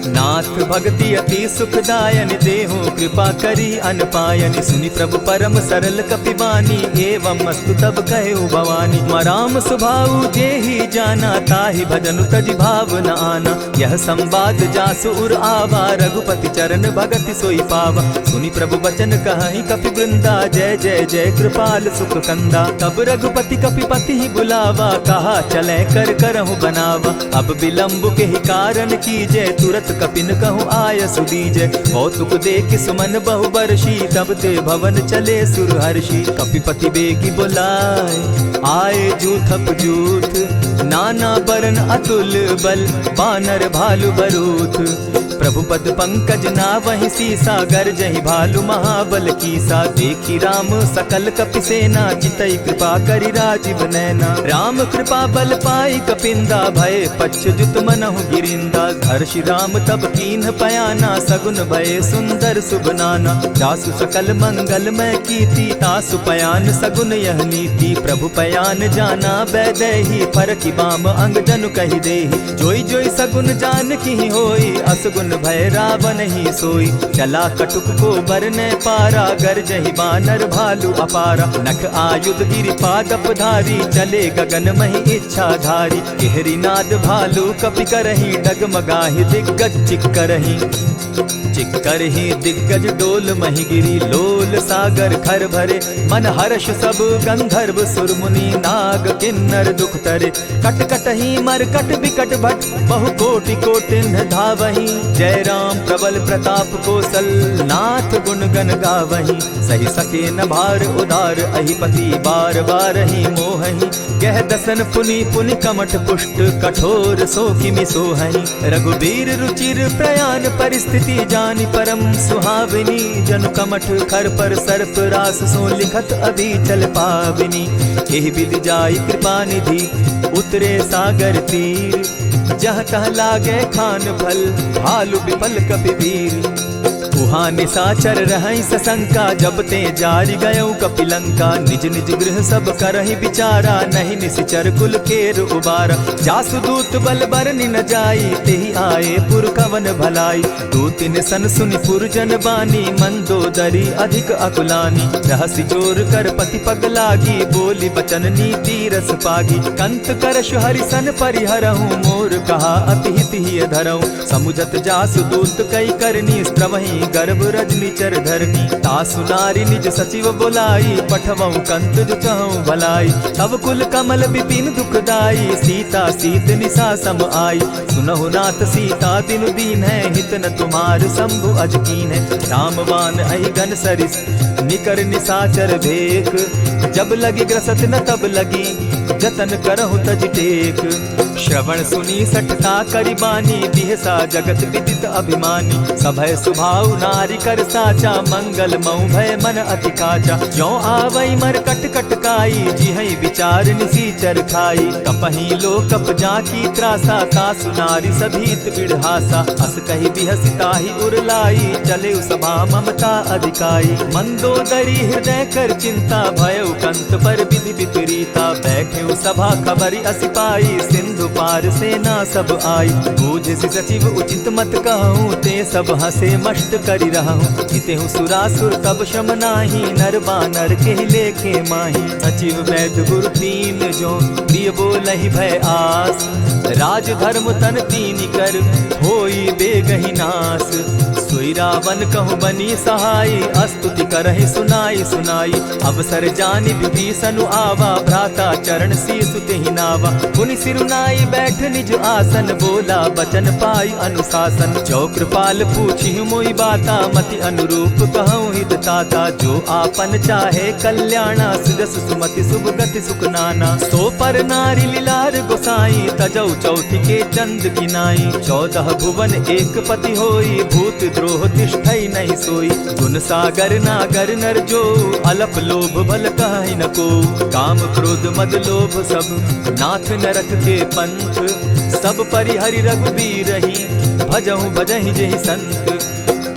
नाथ भगति अति सुखदायनि, देहु कृपा करी अनपायनि। सुनि प्रभु परम सरल कपि बानी, एवं अस्तु तब कहेउ भवानी। मम राम सुभाउ जेहि जाना, ताहि भजन तजि भाव न आना। यह संवाद जासु उर आवा, रघुपति चरण भगति सोइ पावा। सुनि प्रभु बचन कहहिं कपि वृंदा, जय जय जय कृपाल सुख कंदा। तब रघुपति कपि पतिहि बुलावा, कहा चलैं कर करहु बनावा। अब विलंब केहि कारण कीजै, तुरत कपिन कहूँ आयसु दीजै। कौतुक देखि सुमन बहु बरसी, तब ते भवन चले सुर हरषी। कपिपति बेगि बोलाए, आए जूथप जूथ, नाना बरन अतुल बल, बानर भालु बरूथ। प्रभु पद पंकज नावहि सीसा, गरजहि भालु महाबल कीसा। देखि राम सकल कपि सेना, चितई कृपा करि राजिव नैना। राम कृपा बल पाइ कपिंदा, भए पच्छ जुत मनहु गिरिंदा। हरषि राम तब कीन्ह पयाना, सगुन भए सुंदर सुभ नाना। जासु सकल मंगलमय कीति, तासु पयान सगुन यह नीति। प्रभु पयान जाना बैदेही, फरकि बाम अंग जनु कहि देही। जोइ जोइ सगुन जानकि होई, असगुन भए रावनहि सोई। चला कटुक को बरनै पारा, गरजहि बानर भालु अपारा। नख आयुध गिरि पादप धारी, चले गगन महि इच्छाधारी। केहरि नाद भालु कपि करहिं, डगमगाहि दिग्गज चिक्करहिं। चिक्करहिं दिग्गज डोलमहि गिरि, लोल सागर खर भरे। मन हरष सब गंधर्व सुर मुनि, नाग किन्नर दुख टरे। कट कटहि मरकट बिकट भट, बहु कोटि कोटिन्ह धावहीं। जय राम प्रबल प्रताप कोसल, नाथ गुन गन गावहीं। सहि सके न भार उदार अहिपति, बार बारहिं मोहहीं। गह दसन पुनि पुनि कमठ पुष्ट, कठोर सो किमि सोहहीं। रघुबीर रुचिर प्रयान परिस्थिति, जानि परम सुहावनी। जनु कमठ खर पर सर्प रास, सो लिखत अभी चल पावनी। एहि विधि जाई कृपा निधि, उतरे सागर तीर। जह तह लागे खान फल, भालु बिपल कपि वीर। उहाँ निसाचर रहइ ससंका, जब ते जारि गयउ कपिलंका। निज निज गृह सब करहि बिचारा, नहीं निसिचर कुल केर उबारा। जासु दूत बल बरनि न जाई, तेहि आए पुर कवन भलाई। दूतिन सन सुनि पुरजन बानी, मंदोदरी अधिक अकुलानी। रहसि जोर कर पति पग लागी, बोलि बचन नीति रस पागी। कंत करषु हरि सन परिहरहु, मोर कहा अति हित हिय धरहु। समुझत जासु दूत कइ करनी, स्रवहि गर्भ रजनि चर धरनी। तासु नारि निज सचिव बोलाई, पठवउ कंत जो चहउ भलाई। तव कुल कमल बिपिन दुखदाई, सीता सीत निसा सम आई। सुनहु नाथ सीता दिनु दीन्हैं, हित न तुम्हार शंभु अज कीन्हैं। राम बान अहि गन सरिस निकर निसाचर भेक। जब लगि ग्रसत न तब लगि जतन करहु तजि टेक। श्रवण सुनि सठता करि बानी, बिहसा जगत विदित अभिमानी। सभय सुभाउ नारि कर साचा, मंगल मउ भय मन अति काचा। ज्यों आवइ मरकट कटकाई, जिहइ विचार निसीचर खाई। कपहि लोकप जाकी त्रासा, तासु नारि सभीत बिड़हासा। अस कहि बिहसि ताहि उर लाई, चलेउ सभा ममता अधिकाई। मंदोदरी हृदय कर चिंता, भयउ कंत पर विधि विपरीता। बैठेउ सभा खबरि असि पाई, सिंधु पार सेना सब आई। बूझसि सचिव उचित मत कहउँ, ते सब हँसे मष्ट करि रहउँ। जितेहु सुरासुर तब श्रम नाहीं, नर बानर केहि लेखे माहीं। सचिव वैद गुरु तीन जो, प्रिय बोलहि भय आस। राज धर्म तन तीनि कर, होई बेगहि नास। सोई रावन कहु बनी सहाई, अस्तुति करहि सुनाई सुनाई। अवसर जानि विभीषनु आवा, भ्राता चरण सीसु तेहि नावा। पुनि सिरु नाई बैठ निज आसन, बोला बचन पाई अनुशासन। जो कृपाल पूछिहु मोई बाता, मति अनुरूप कहउँ हित ताता। जो आपन चाहे कल्याणा, सुजस सुमति सुभ गति सुख नाना। सो पर नारि लिलार गोसाई, तजउ चौथि के चंद किनाई। चौदह भुवन एक पति होई, भूत द्रोह तिष्ठइ नहीं सोई। गुन सागर नागर नर जो, अलप लोभ भल कहइ न को। काम क्रोध मद लोभ सब, नाथ नरक के पंथ। सब परिहरि रघुबीरहि, भजहु भजहि जेहि संत।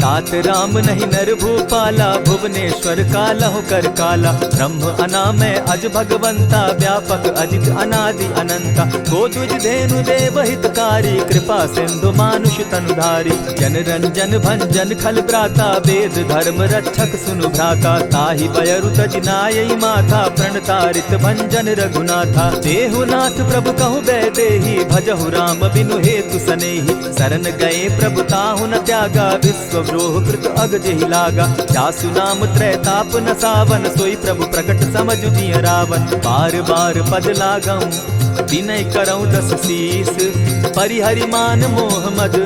तात राम नहीं नर भूपाला, भुवनेश्वर कालहु कर काला। ब्रह्म अनामय अज भगवंता, व्यापक अजित अनादि अनंता। को द्विज धेनु देव हितकारी, कृपा सिंधु मानुष तनुधारी। जन रंजन भंजन खल भ्राता, वेद धर्म रक्षक सुनु भ्राता। ताहि बयरु तजि नायइ माथा, प्रणतारित भंजन रघुनाथा। देहु नाथ प्रभु कहु बैदेही, भजहु राम बिनु हेतु सनेही। सरन गए प्रभु ताहु न त्यागा, विश्वद्रोह कृत अग जेहि लागा। जासु नाम त्रैताप नसावन, सोई प्रभु प्रकट समझु जिय रावन। बार बार पद लागउँ विनय करउँ दस शीस। परिहरि मान मोह मद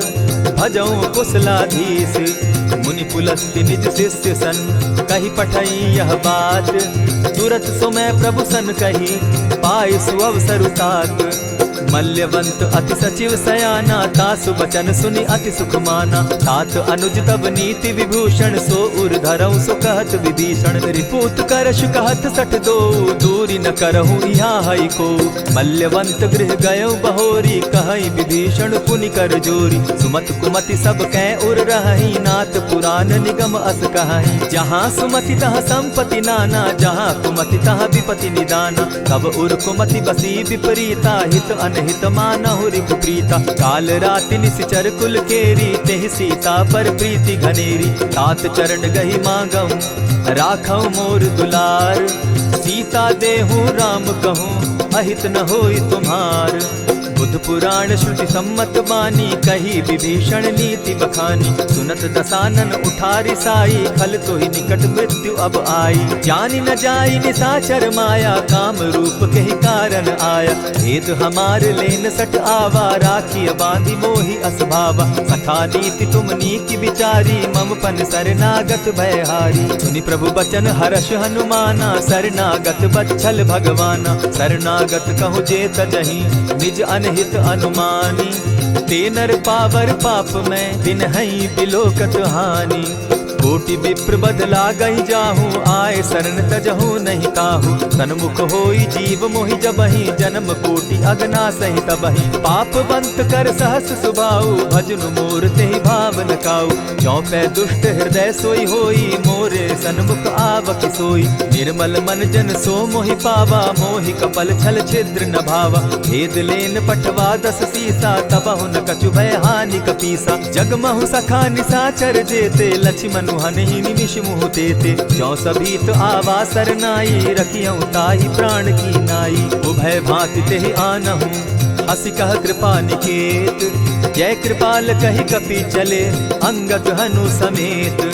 भजउँ कुशलाधीश। मुनि पुलस्त्य निज शिष्य सन कहि पठई यह बात। तुरत समय प्रभु सन कहि पाइ सुअवसरु तात। मल्यवंत अति सचिव सयाना, तासु बचन सुनि अति सुख माना। तात अनुज तब नीति विभूषण, सो उर धरउँ सो कहत विभीषण। रिपु उत्कर्ष कहत सठ दोउ, दूरि न करहु इहाँ हइको। मल्यवंत गृह गयउ बहोरी, कहइ विभीषण पुनि कर जोरी। सुमत कुमति सब कै उर रहहीं, नाथ पुरान निगम अस कहहीं। जहाँ सुमति तहाँ संपति नाना, जहाँ कुमति तहाँ विपति निदाना। तब उर कुमति बसी विपरीता, हित अनहित मानहु रिपु प्रीता। काल राति निसिचर कुल केरी, तेहि सीता पर प्रीति घनेरी। तात चरण गहि मागउँ राखउ मोर दुलार, सीता देहु राम कहूँ अहित न होई तुम्हार। बुध पुराण श्रुति सम्मत बानी, कही विभीषण नीति बखानी। सुनत दसानन उठारि साई, खल तोहि निकट मृत्यु अब आई। जानि न जाई निसाचर माया, काम रूप केहि कारण आया। भेद हमार लेन सठ आवा, राखिय बाँधि मोहि अस भावा। सखा नीति तुम नीक बिचारी, मम पन सरनागत भय हारी। सुनि प्रभु बचन हरष हनुमाना, सरनागत बच्छल भगवाना। सरनागत कहु जे तजहि निज अनहित अनुमानी। ते नर पावर पाप में तिनहइ बिलोकत हानि। कोटि विप्र बध लागहि जाहु, आए सरन तजहु नहि ताहु। सनमुख होइ जीव मोहि जबहिं, जनम कोटि अगनासहि तबहिं। पाप बंत कर सहस सुभाउ, भजनु मोर तेहि भाव न काउ। जौ पै दुष्ट हृदय सोइ होइ, मोरे सनमुख आवकि सोइ। निर्मल मन जन सो मोहि पावा, मोहि कपल छल छिद्र न भावा। भेद लेन पठवा दस सीसा, तबहु न कछु भय हानि कपीसा। जग महु सखा निसाचर जेते, लछिमनु हनहि निमिष मुहु तेते। जौ सभीत आवा सरनाई, रखियौ ताहि प्राण की नाई। उभय भाँति तेहि आनहु, हँसि कह कृपा निकेत। जय कृपाल कहि कपि चले, अंगद हनु समेत।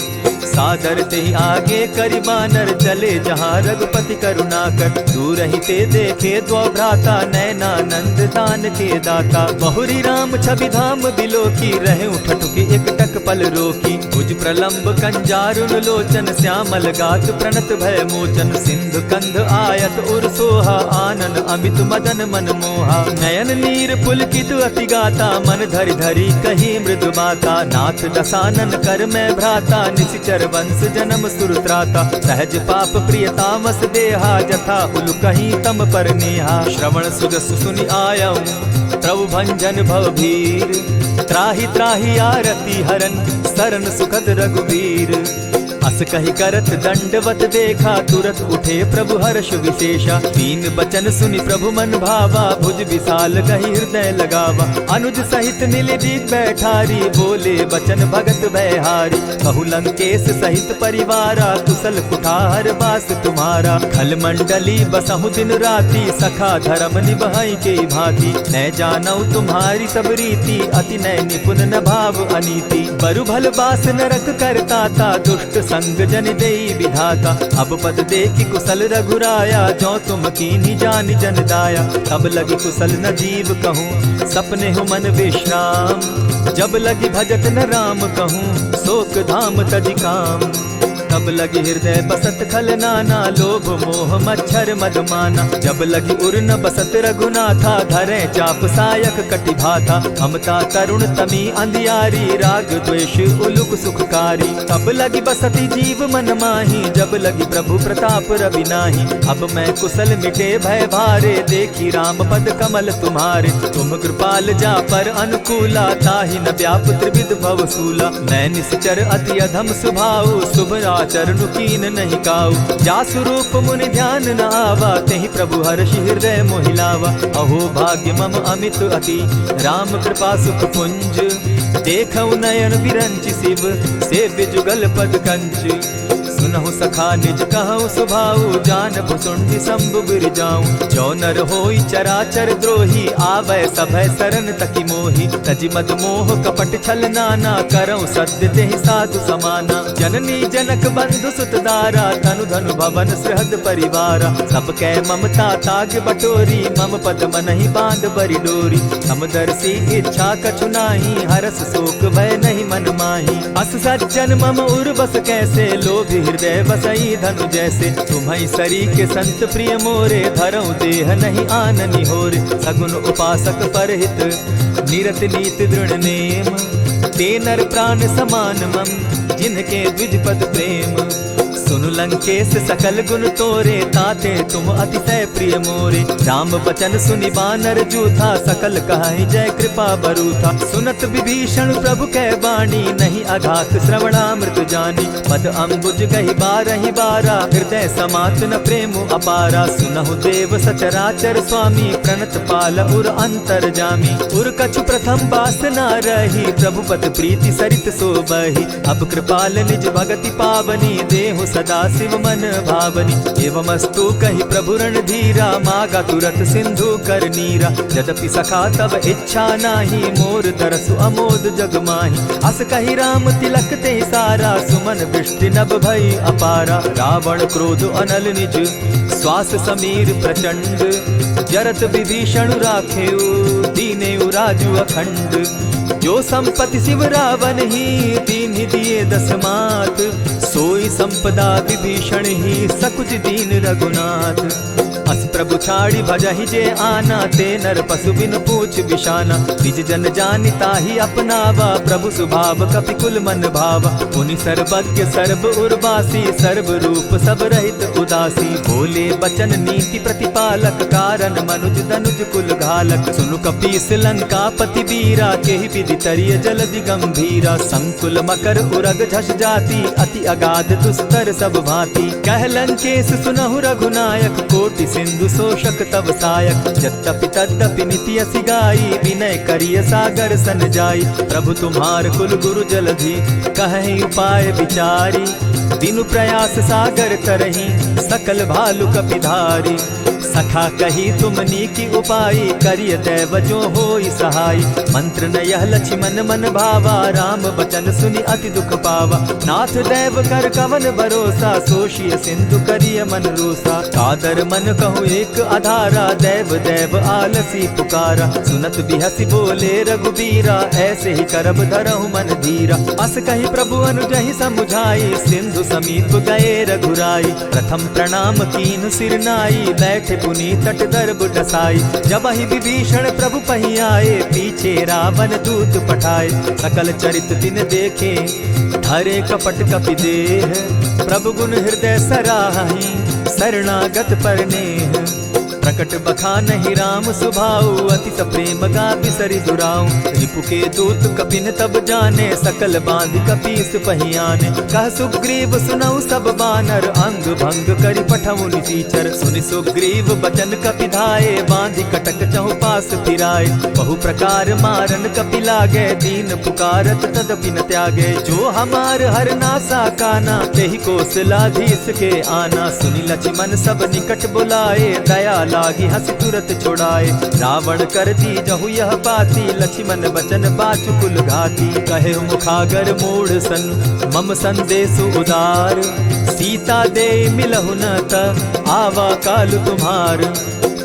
सादर तेहि आगे करि बानर, चले जहाँ रघुपति करुणाकर। दूरहिं ते देखे द्वौ भ्राता, नयनानंद दानके दाता। बहुरि राम छवि धाम बिलोकी, रहउ ठठुकि एकटक पल रोकी। भुज प्रलंब कंजारुन लोचन, श्यामल गात प्रणत भय मोचन। सिंधु कंध आयत उर सोहा, आनन अमित मदन मन मोहा। नयन नीर पुलकित अति गाता, मन धरि धरि कही मृदु बाता। नाथ दसानन कर मैं भ्राता, निसिचर वंस जनम सुर त्राता। सहज पाप प्रिय तामस देहा, जथा उलु कहीं तम पर नेहा। श्रवण सुजस सुनि आयउ प्रभु भंजन भव भीर। त्राहि त्राहि आरती हरन, सरन सुखद रघुबीर। अस कहि करत दंडवत देखा, तुरत उठे प्रभु हर्ष विशेषा। दीन बचन सुनि प्रभु मन भावा, भुज विशाल गहि हृदय लगावा। अनुज सहित मिलि दीन बैठारी, बोले बचन भगत भयहारी। कहु लंकेश सहित परिवारा, कुशल कुठार बास तुम्हारा। खल मंडली बसहु दिन राति, सखा धरम निबहइ केइ भाँति। नय जानउ तुम्हारी सब रीति, अति नय निपुन न भाव अनीति। बरु भल बास नरक करता ता, दुष्ट संग जनि देई विधाता। अब पद देखि कुसल रघुराया, जौ तुम कीन्ही जानि जन दाया। तब लगी कुसल न जीव कहूँ, सपनेहु मन विश्राम। जब लगी भजत न राम कहूँ, सोक धाम तजि काम। तब लगी हृदय बसत खल नाना, लोभ मोह मच्छर मद माना। जब लगी उर न बसत रघुनाथा, धरें चाप सायक कटि भाथा। ममता तरुण तमी अंधियारी, राग द्वेष उलुक सुखकारी। तब लगी बसति जीव मन माही, जब लगी प्रभु प्रताप रवि नाही। अब मैं कुसल मिटे भय भारे, देखि राम पद कमल तुम्हारे। तुम कृपाल जा पर अनुकूला, ताहि न व्याप त्रिविध भव सूला। मैं निश्चर अति अधम सुभाऊ, शुभ आचरण कीन नहीं काऊ। जासु रूप मुनि ध्यान न आवा, तेहि प्रभु हर्षि हृदय मोहि लावा। अहो भाग्य मम अमित अति, राम कृपा सुख पुंज। देखउ नयन विरंचि शिव, सेव्य जुगल पद कंच। सुनहु सखा निज कहउ सुभाऊ, जान भुसुंडि शंभु गिरि जाऊ। जो नर होई चराचर द्रोही, आवै सभय सरन तकि मोही। तजि मद मोह कपट छल नाना, करउ सत्य तेहि साधु समाना। जननी जनक बंधु सुत दारा, तनु धनु भवन सृहद परिवारा। सब कै ममता ताग बटोरी, मम पद मनहि बांध बरि डोरी। समदर्शी इच्छा कछु नाही, हरस शोक भय नहीं मन माही। अस सज्जन मम उर बस कैसे, लोभी हृदय बसई धनु जैसे। तुम्हई सरीके संत प्रिय मोरे, धरउ देह नहीं आन निहोरे। सगुन उपासक परहित निरत नीति दृढ़ नेम। ते नर प्राण समान मम, जिनके द्विज पद प्रेम। सुनु लंकेश सकल गुन तोरे, ताते तुम अतिशय प्रिय मोरे। राम वचन सुनि बानर जूथा, सकल कहहि जय कृपा बरूथा। सुनत विभीषण प्रभु कै बाणी, नहीं अघात श्रवणामृत जानी। पद अम्बुज गहि बारहि बारा, हृदय समात न प्रेम अपारा। सुनहु देव सचराचर स्वामी, प्रणत पाल उर अंतरजामी। उर कछु प्रथम बास ना रही, प्रभु पद प्रीति सरित सो बही। अब कृपाल निज भगति पावनी, देहु सदा शिव मन भावनी। एवमस्तु कहि प्रभु रणधीरा, मागा तुरत सिंधु कर नीरा। यद्यपि सखा तब इच्छा नाही, मोर तरसु अमोद जग माही। अस कहि राम तिलक तेहि सारा, सुमन वृष्टि नभ भई अपारा। रावण क्रोध अनल निज, श्वास समीर प्रचंड। जरत विभीषण राखेउ, दीनेउ राजु अखंड। जो संपत्ति शिव रावनहि, दीन्हि दिए दस मात। सोई संपदा विभीषण ही सकुच दीन रघुनाथ। अस प्रभु छाड़ी भजहि जे आना, ते नर पसु बिनु पूछ बिसाना। द्विज जन जानि ताहि अपनावा, प्रभु सुभाव कपि कुल मन भावा। पुनि सर्वज्ञ सर्व उर्वासी, सर्व रूप सब रहित उदासी। बोले बचन नीति प्रतिपालक, कारण मनुज दनुज कुल घालक। सुनु कपीस लंकापति वीरा, केहि विधि तरिय जलधि गंभीरा। संकुल मकर उरग झस जाति, अति अगाध दुस्तर सब भाँति। कह लंकेस सुनहु रघुनायक, कोटि सिंधु शोषक तव सायक। यद्यपि तद्यपि नीति असि गाई, विनय करिय सागर सन जाई। प्रभु तुम्हार कुल गुरु जलधि, कहहि उपाय विचारी। दीनु प्रयास सागर तरही, सकल भालु कपि धारी। सखा कही तुम नीकि उपाई, करिय दैव जो होई सहाई। मंत्र न यह लछिमन मन भावा, राम बचन सुनि अति दुख पावा। नाथ दैव कर कवन भरोसा, सोषिय सिंधु करिय मन रोसा। कादर मन कहु एक अधारा, दैव दैव आलसी पुकारा। सुनत बिहसि बोले रघुबीरा, ऐसे ही करब धरहु मन धीरा। अस कहि प्रभु अनुजहि समुझाई, सिंधु समीप गए रघुराई। प्रथम प्रणाम कीन्ह सिर नाई, बैठे पुनि तट दर्ब डसाई। जबहि विभीषण प्रभु पहि आए, पीछे रावण दूत पठाए। सकल चरित तिन देखे, धरे कपट कपि देह। प्रभु गुन हृदय सराहहि, शरणागत पर नेह। प्रकट बखानहि राम सुभाऊ, अति सप्रेम गा बिसरि दुराऊ। रिपु के दूत कपिन तब जाने, सकल बाँधि कपीस पहि आने। कह सुग्रीव सुनउ सब बानर, अंग भंग करि पठउँ निसीचर। सुनि सुग्रीव बचन कपि धाए, बाँधि कटक चहुँपास फिराए। बहु प्रकार मारन कपि लागे, दीन पुकारत तदपि न त्यागे। जो हमार हर नासा काना, तेहि कोसलाधीस के आना। सुनि लछिमन सब निकट बुलाए, दया लागि हँसि तुरत छुड़ाए। रावण कर दीजहु यह पाती, लछिमन बचन बाचु कुल घाती। कहेउ मुखागर मूढ़ सन, मम संदेसु उदार। सीता देइ मिलहु न त, आवा काल तुम्हार।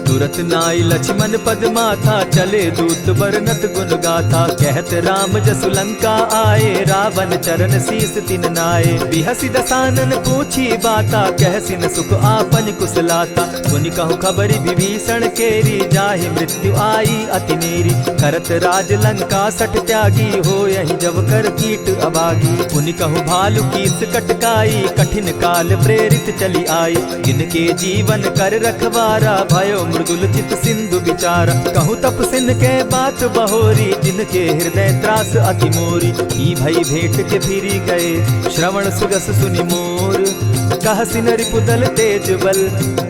तुरत नाइ लछिमन पद माथा, चले दूत बरनत गुन गाथा। कहत राम जसु लंका आए, रावण चरण सीस तिन नाए। बिहसि दसानन पूछी बाता, कहसि न सुख आपनि कुसलाता। सुनि कहु खबरि विभीषण केरी, जाहि मृत्यु आई अति नेरी। करत राज लंका सठ त्यागी, होयहि जव कर कीट अभागी। पुनि कहु भालु कीस कटकाई, कठिन काल प्रेरित चलि आई। जिनके जीवन कर रखवारा, भयो मृदुल चित सिंधु बिचारा। कहु तप सिन के बात बहोरी, जिनके हृदय त्रास अति मोरी। की भई भेंट के फिरि गए, श्रवण सुजस सुनि मोर। कहसि न रिपुदल तेज बल,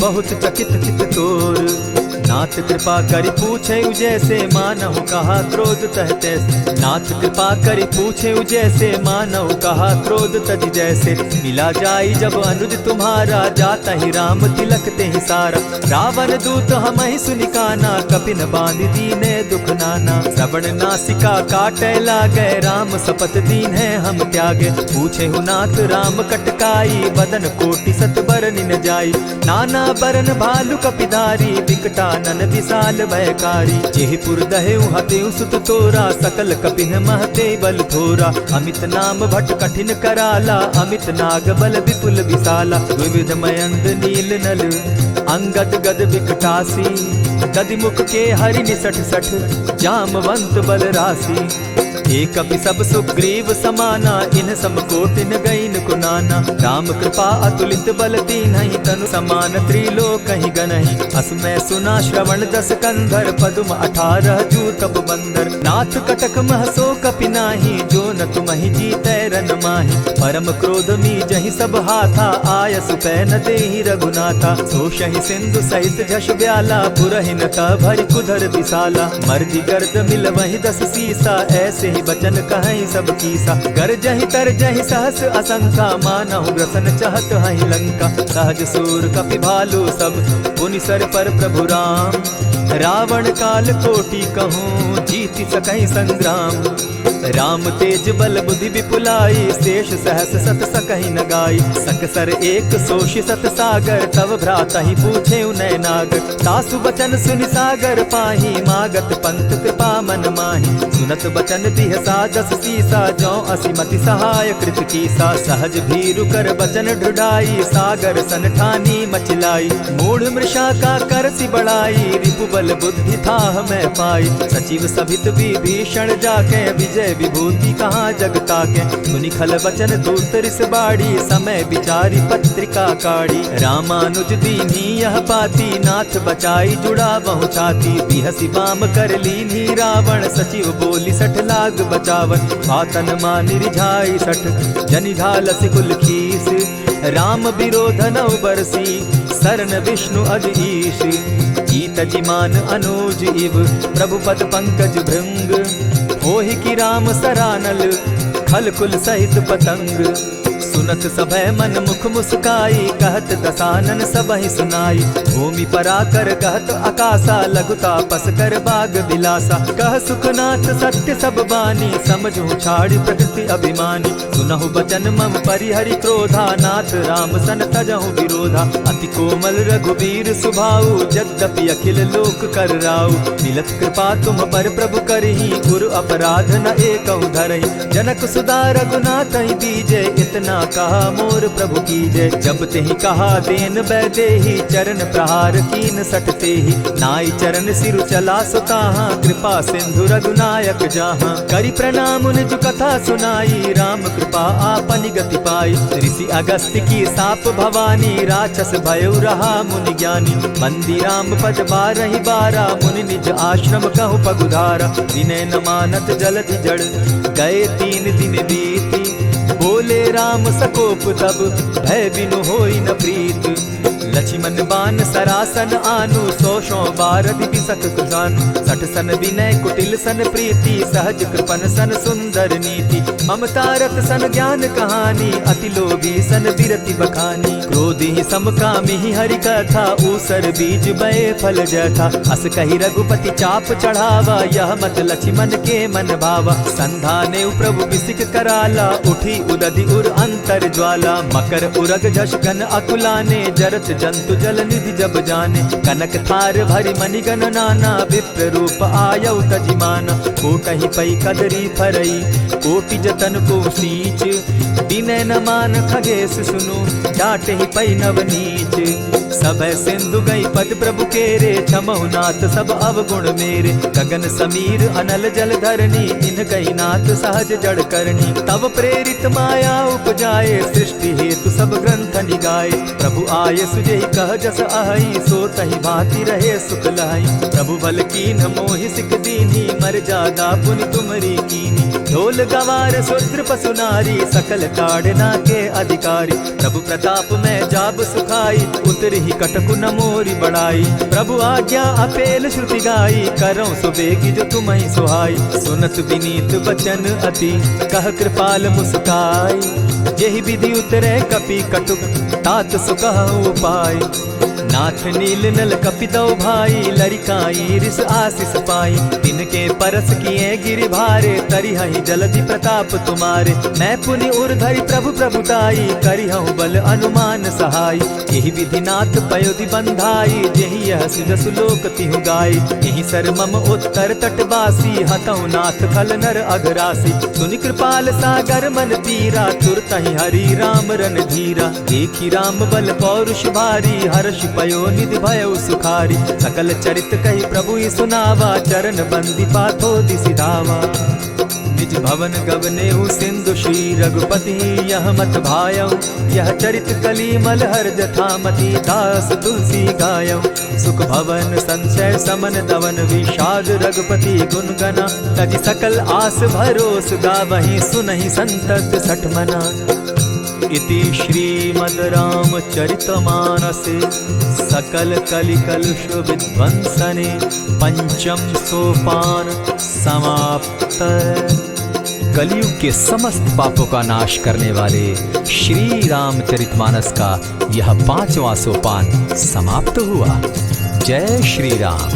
बहुत चकित चित तोर। नाथ कृपा करि पूछेउ जैसे, मानहु कहा क्रोध तह तैसे। नाथ कृपा करि पूछेउ जैसे, मानहु कहा क्रोध तजि जैसे। मिला जाई जब अनुज तुम्हारा, जातहि राम तिलक तेहि सारा। रावण दूत हमहि सुनि काना, कपिन बाँधि दीन्हे दुख नाना। श्रवण नासिका काटै लागै, राम सपथ दीन्हे हम त्यागे। पूछेहु नाथ राम कटकाई, बदन कोटि सत बरनि न जाई। नाना बरन भालु कपिधारी, बिकटानन बिसाल भयकारी। जेहि पुर दहेउ हतेउ सुत तोरा, सकल कपिन महते बल थोरा। अमित नाम भट कठिन कराला, अमित नाग बल बिपुल बिसाला। द्विविध मयंद नील नल, अंगद गद बिकटासी। दधि मुख के हरि निसठ सठ, जामवंत बल रासी। ए कपि सब सुग्रीव समाना, इन्ह सम कोटि न गइन को नाना। राम कृपा अतुलित बल कीन्हइ, तनु समान त्रिलोकहि गनहि। अस मै सुना श्रवण दस कंधर, पदुम अठारह जूतप बंदर। नाथ कटक मह सो कपि नाही, जो न तुमहि जीतै रन माही। परम क्रोध मीजहि सब हाथा, आयसु पै न देहि रघुनाथा। सोषहि सिंधु सहित झस ब्याला, पुरहिन तह भरि कुधर बिसाला। मरजि गर्द मिलवहिं दस सीसा, ऐसेहि बचन कहइँ सब कीसा। गरजहिं तरजहिं सहस असंखा, मानहु ग्रसन चहत हहिं लंका। सहज सूर कपि भालु सब, पुनि सर पर प्रभु राम। रावण काल कोटि कहूँ, जीति सकहिं संग्राम। राम तेज बल बुद्धि विपुलाई, शेष सहस सत सकहि न गाई। सकसर एक सोषि सत सागर, तव भ्रातहि पूछेउ नय नागर। तासु बचन सुनि सागर पाही, मागत पंथ कृपा मन माही। सुनत बचन बिहसा दस सीसा, जौं असि मति सहाय कृत कीसा। सहज भीरु कर बचन ढुढाई, सागर सन ठानी मचि लाई। मूढ़ मृषा का करसि बड़ाई, रिपु बल बुद्धि थाह मय पाई। सचिव सभित विभीषण जाके, विजय विभूति कहाँ जग ताके। सुनि खल बचन दूत रिस बाढ़ी, समय विचारि पत्रिका काढ़ी। रामानुज दीन्ही यह पाती, नाथ बचाई जुड़ावहु छाती। बिहसि बाम कर लीन्ही रावण, सचिव बोलि सठ लाग बचावन। बातन मानि रिझाई सठ, जनि घालसि कुल खीस। राम विरोधनउ बरसी, सरन विष्णु अज ईश। की तजि मान अनुज इव, प्रभु पद पंकज भृंग। होहि कि राम सरानल, खल कुल सहित पतंग। सुनत सभय मन मुख मुस्काई, कहत दसानन सबहि सुनाई। भूमि पराकर कहत अकासा, लघु तापस कर बाग बिलासा। कह सुखनाथ सत्य सब बानी, समझहु छाड़ि प्रकृति अभिमानी। सुनहु बचन मम परिहरि क्रोधा, नाथ राम सन तजहु विरोधा। अति कोमल रघुबीर सुभाऊ, जद्यपि अखिल लोक कर राऊ। मिलत कृपा तुम पर प्रभु करही, गुरु अपराध न एकहु धरही। जनक सुधा रघुनाथहि दीजे, इतना कहा मोर प्रभु कीजे। जब तेहि कहा दीन वैदेही, चरण प्रहार कीन सठ तेहि। नाई चरण सिरु चला सो ताहा, कृपा सिंधु रघुनायक जाहा। करि प्रणाम निज कथा सुनाई, राम कृपा आपनि गति पाई। ऋषि अगस्त्य की साप भवानी, राक्षस भयउ रहा मुनि ज्ञानी। बंदी राम पद बारहि बारा, मुनि निज आश्रम कहु पगुधारा। विनय न मानत जलधि जड़, गए तीन दिन बीती। बोले राम सकोप तब, भय बिनु होई न प्रीत। लछिमन बान सरासन आनु, सौ सौ बारदि बिसक कुजानु। सठ सन विनय कुटिल सन प्रीति, सहज कृपन सन सुंदर नीति। ममता रत सन ज्ञान कहानी, अति लोभी सन बिरति बखानी। क्रोधि सम कामिहि हरि कथा, ऊसर बीज बए फल जथा। अस कहि रघुपति चाप चढ़ावा, यह मत लछिमन के मन भावा। संधानेउ प्रभु बिसिक कराला, उठी उदधि उर अंतर ज्वाला। मकर उरग झस गन अकुलाने, जरत जंतु जल निधि जब जाने। कनक थार भरि मणि गन नाना, विप्र रूप आयउ तजि माना। कोटहि पै कदरी फरई, कोटि जतन को सींच। विनय न मान खगेस सुनु, डांटहि पै नव नीच। सभय सिंधु गई पद प्रभु केरे, क्षमहु नाथ सब अवगुण मेरे। गगन समीर अनल जल धरनी, इनकहि नाथ सहज जड़ करनी। तव प्रेरित माया उपजाए, सृष्टि हेतु सब ग्रंथ निगाए। प्रभु आय सुजेहि कह जस अहई, सो तहि भांति रहे सुख लहई। प्रभु बल कीन्ह मोहि सिख दीन्ही, मर्जादा पुनि तुमरी कीन्ही। ढोल गवार शूद्र पसु नारी, सकल ताड़ना के अधिकारी। प्रभु प्रताप मय जाब सुखाई, उतरहि कटकु न मोरि बड़ाई। प्रभु आज्ञा अपेल श्रुति गाई, करौं सो बेगि जो तुमहि सोहाई। सुनत विनीत बचन अति, कह कृपाल मुसुकाई। जेहि विधि उतरे कपि कटुक, तात सो कहउँ उपाय। नाथ नील नल कपि दउ भाई, लरिकाई रिस आसिस पाई। तिनके परस किए गिरि भारे, तरिहहि जलधि प्रताप तुम्हारे। मैं पुनि उर धरि प्रभु प्रभुताई, करिहउँ बल अनुमान सहाई। एहि विधि नाथ पयोधि बंधाई, जेहि यह सुजसु लोक तिहु गाई। एहि सर मम उत्तर तट बासी, हतहु नाथ खल नर अघरासी। सुनि कृपाल सागर मन पीरा, तुरतहि हरि राम रणधीरा। देखि राम बल पौरुष भारी, हरषि पयो निधि भयउ सुखारी। सकल चरित कहि प्रभु ही सुनावा, चरण बंदि पाथो दिसि धावा। निज भवन गवनेउ सिंधु श्री रघुपति, यह मत भायउ यह चरित कलि मल हर जथा मति। दास तुलसी गायउ सुख भवन संचय समन दवन, विषाद रघुपति गुन गना। तजि सकल आस भरोस, गावहिं सुनहिं संतत सठ मना। इति श्रीमद् रामचरितमानसे सकल कलि कलुष विध्वंसने पंचम सोपान समाप्त। कलयुग के समस्त पापों का नाश करने वाले श्री रामचरितमानस का यह पांचवा सोपान समाप्त हुआ। जय श्री राम।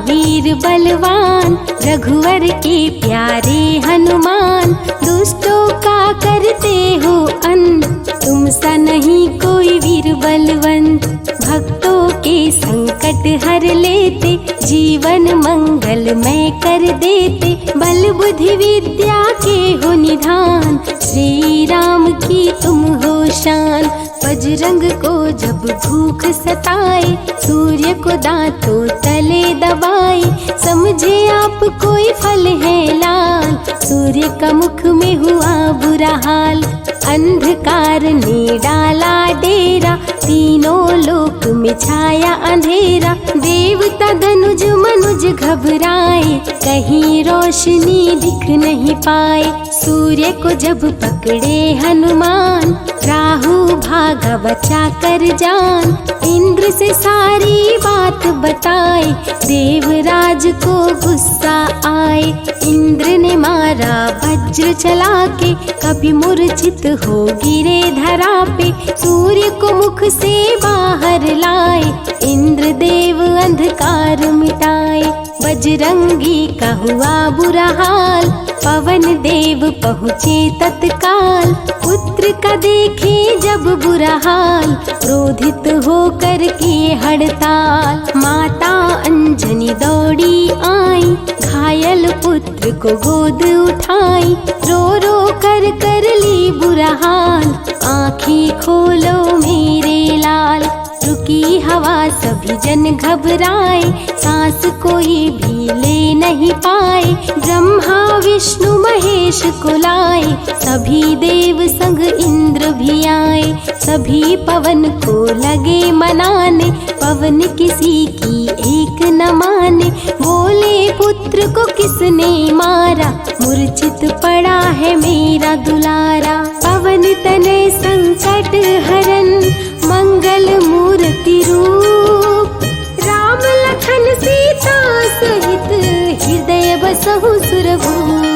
वीर बलवान रघुवर के प्यारे हनुमान, दुष्टों का करते हो अंत, तुम सा नहीं कोई वीर बलवंत। भक्तों के संकट हर लेते, जीवन मंगलमय कर देते, बल बुद्धि विद्या के हो निधान, श्री राम की तुम हो शान। बजरंग को जब भूख सताए, सूर्य को दांतों तले दबाए, समझे आप कोई फल है लाल, सूर्य का मुख में हुआ बुरा हाल। अंधकार ने डाला डेरा, तीनों लोक में छाया अंधेरा, देवता धनुज मनुज घबराए, कहीं रोशनी दिख नहीं पाए। सूर्य को जब पकड़े हनुमान, राहु भागा बचा कर जान, इंद्र से सारी बात बताए, देवराज को गुस्सा आए। इंद्र ने मारा वज्र चला के, कपि मूर्छित हो गिरे धरा पे, सूर्य को मुख से बाहर लाए, इंद्र देव अंधकार मिटाए। बजरंगी का हुआ बुरा हाल, पवन देव पहुँचे तत्काल, पुत्र का देखे जब बुरा हाल, क्रोधित होकर किए हड़ताल। माता अंजनी दौड़ी आई, घायल पुत्र को गोद उठाई, रो रो कर कर ली बुरा हाल, आँखें खोलो मेरे लाल। रुकी हवा सभी जन घबराए, सांस कोई भी ले नहीं पाए। ब्रह्मा विष्णु महेश को लाए, सभी देव संग इंद्र भी आए। सभी पवन को लगे मनाने, पवन किसी की एक न माने। बोले पुत्र को किसने मारा, मूर्छित पड़ा है मेरा दुलारा। पवन तनय संकट हरन, मंगल मूर्ति रूप, राम लखन सीता सहित, हृदय बसहु सुरभूप।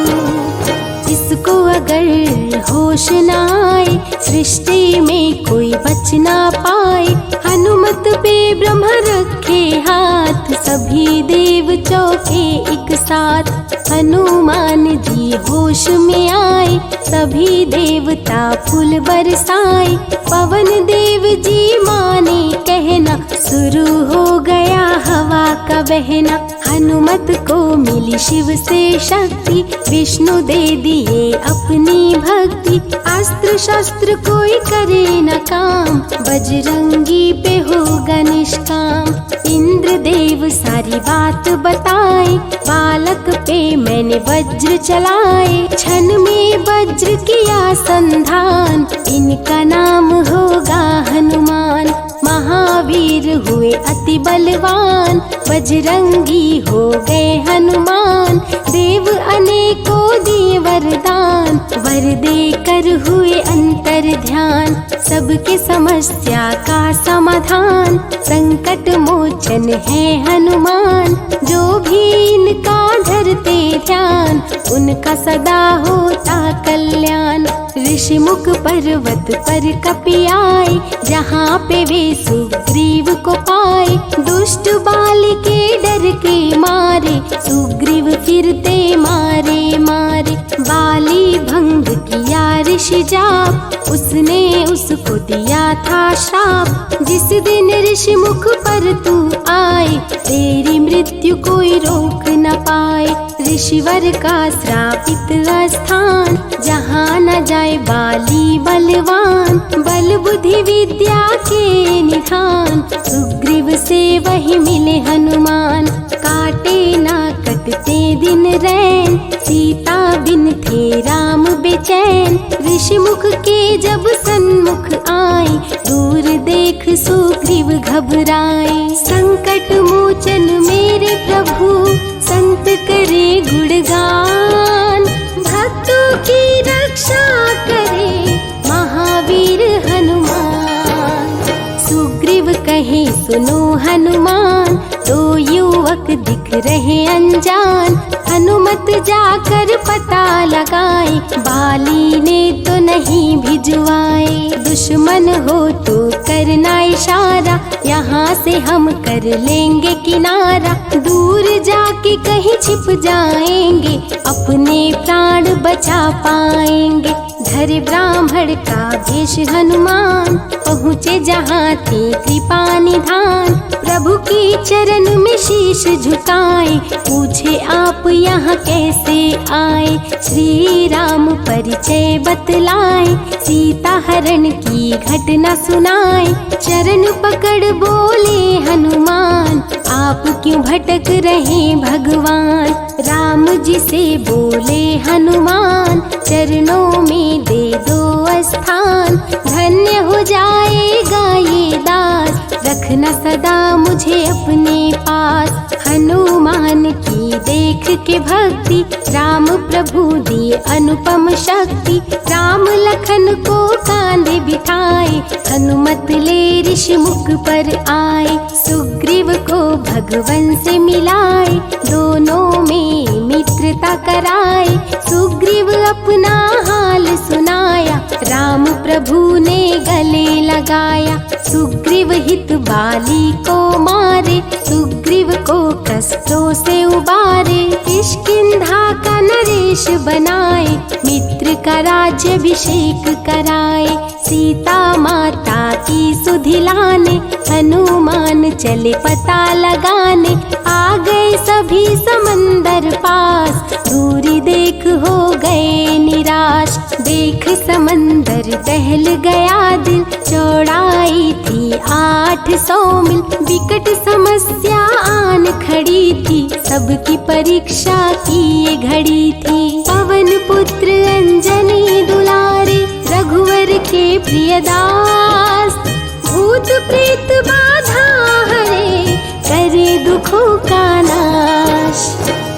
इसको अगर होश न आए, सृष्टि में कोई बच ना पाए। हनुमत पे ब्रह्म रखे हाथ, सभी देव चौंके एक साथ। हनुमान जी होश में आए, सभी देवता फूल बरसाए। पवन देव जी माने कहना, शुरू हो गया हवा का बहना। हनुमत को मिली शिव से शक्ति, विष्णु दे दिए अपनी भक्ति। अस्त्र शस्त्र कोई करे न काम, बजरंगी पे होगा निष्काम। इंद्र देव सारी बात बताए, बालक पे मैंने वज्र चलाए। क्षण में वज्र किया संधान, इनका नाम होगा हनुमान। महावीर हुए अति बलवान, बजरंगी हो गए हनुमान। देव अनेकों दिए वरदान, वर देकर हुए अंतर ध्यान। सबके समस्या का समाधान, संकट मोचन है हनुमान। जो भी इनका धरते ध्यान, उनका सदा होता कल्याण। ऋषिमुख पर्वत पर कपि आए, जहाँ पे वे सुग्रीव को पाए। दुष्ट बाली के डर के मारे, सुग्रीव फिरते मारे मारे। बाली भंग किया ऋषि जाप, उसने उसको दिया था श्राप। जिस दिन ऋषि मुख पर तू आए, तेरी मृत्यु कोई रोक न पाए। ऋषिवर का श्रापित स्थान, जहाँ न जाए बाली बलवान। बल बुद्धि विद्या के निधान, सुग्रीव से वही मिले हनुमान। काटे ना कटते दिन रैन, सीता बिन थे राम बेचैन। ऋषि मुख के जब सन्मुख आए, दूर देख सुग्रीव घबराए। संकट मोचन मेरे प्रभु, संत करे गुणगान। भक्तों की रक्षा करे महावीर हनुमान। सुग्रीव कहे सुनो हनुमान, दो युवक दिख रहे अनजान। हनुमत जाकर पता लगाए, बाली ने तो नहीं भिजवाए। दुश्मन हो तो करना इशारा, यहाँ से हम कर लेंगे किनारा। दूर जाके कहीं छिप जाएंगे, अपने प्राण बचा पाएंगे। धरे ब्राह्मण का भेष हनुमान, पहुँचे जहाँ थे कृपा निधान। प्रभु के चरण में शीश झुकाए, पूछे आप यहाँ कैसे आए। श्री राम परिचय बतलाए, सीता हरण की घटना सुनाए। चरण पकड़ बोले हनुमान, आप क्यों भटक रहे भगवान। राम जी से बोले हनुमान, चरणों में दे दो स्थान। धन्य हो जाएगा ये दास, रखना सदा मुझे अपने पास। हनुमान की देख के भक्ति, राम प्रभु दिए अनुपम शक्ति। राम लखन को कांधे बिठाए, हनुमत ले ऋषि मुख पर आए। सुग्रीव को भगवन से मिलाए, दोनों में मित्रता कराए। सुग्रीव अपना हाल सुनाया, राम प्रभु ने गले लगाया। सुग्रीव हित बाली को मारे, सुग्रीव को कष्टों से उबारे। किष्किंधा का नरेश बनाए, मित्र का राज्याभिषेक कराए। सीता माता की सुधि लाने, हनुमान चले पता लगाने। आ गए सभी समंदर पास, दूरी देख हो गए निराश। देख समंदर दहल गया दिल, चौड़ाई थी आठ सौ मील। विकट समस्या आन खड़ी थी, सबकी परीक्षा की ये घड़ी थी। पवन पुत्र अंजनी दुलारे, रघुवर के प्रिय दास। भूत प्रेत बाधा हरे, करे दुखों का नाश।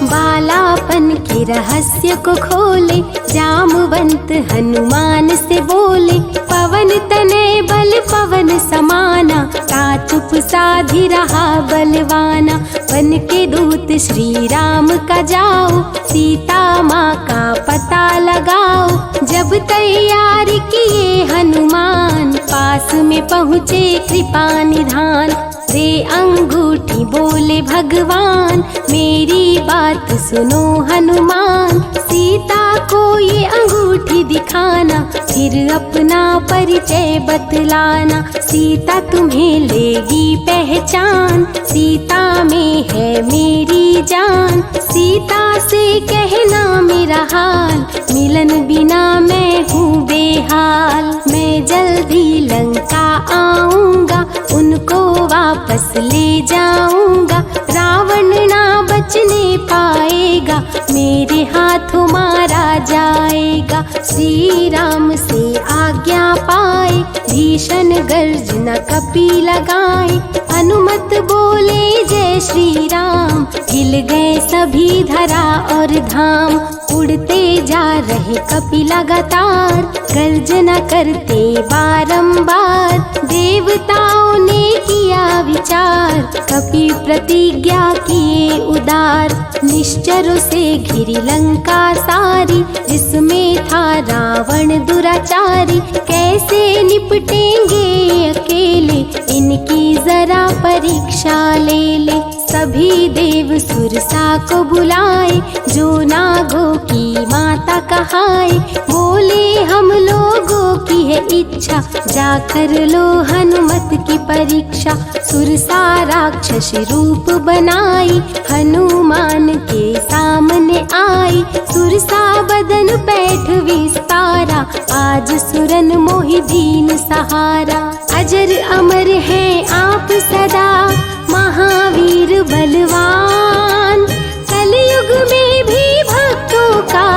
बालापन के रहस्य को खोले, जामवंत हनुमान से बोले। पवन तनय बल पवन समाना, ता चुप साधि रहा बलवाना। बन के दूत श्री राम का जाओ, सीता माँ का पता लगाओ। जब तैयार किए हनुमान, पास में पहुँचे कृपा निधान। दे अंगूठी बोले भगवान, मेरी बात सुनो हनुमान। सीता को ये अंगूठी दिखाना, फिर अपना परिचय बतलाना। सीता तुम्हें लेगी पहचान, सीता में है मेरी जान। सीता से कहना मेरा हाल, मिलन बिना मैं हूँ बेहाल। मैं जल्दी लंका आऊँगा, उनको वापस ले जाऊँगा। रावण ना बचने पाएगा, मेरे हाथों मारा जाएगा। श्री राम से आज्ञा पाए, भीषण गर्जना कपि लगाए। हनुमत बोले जय श्री राम, हिल गए सभी धरा और धाम। उड़ते जा रहे कपि लगातार, गर्जना करते बारंबार। देवताओं ने किया विचार, कपि प्रतिज्ञा किए उदार। निश्चरों से घिरी लंका सारी, जिसमें था रावण दुराचारी। कैसे निपटेंगे अकेले, इनकी जरा परीक्षा ले ले। सभी देव सुरसा को बुलाए, जो नागों की माता कहाए। बोले हम लोगों की है इच्छा, जाकर लो हनुमत की परीक्षा। सुरसा राक्षस रूप बनाई, हनुमान के सामने आई। सुरसा बदन पैठ विस्तारा, आज सुरन मोहि दीन सहारा। अजर अमर हैं आप सदा, महावीर बलवान। कलयुग में भी भक्तों का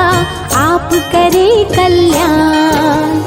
आप करें कल्याण।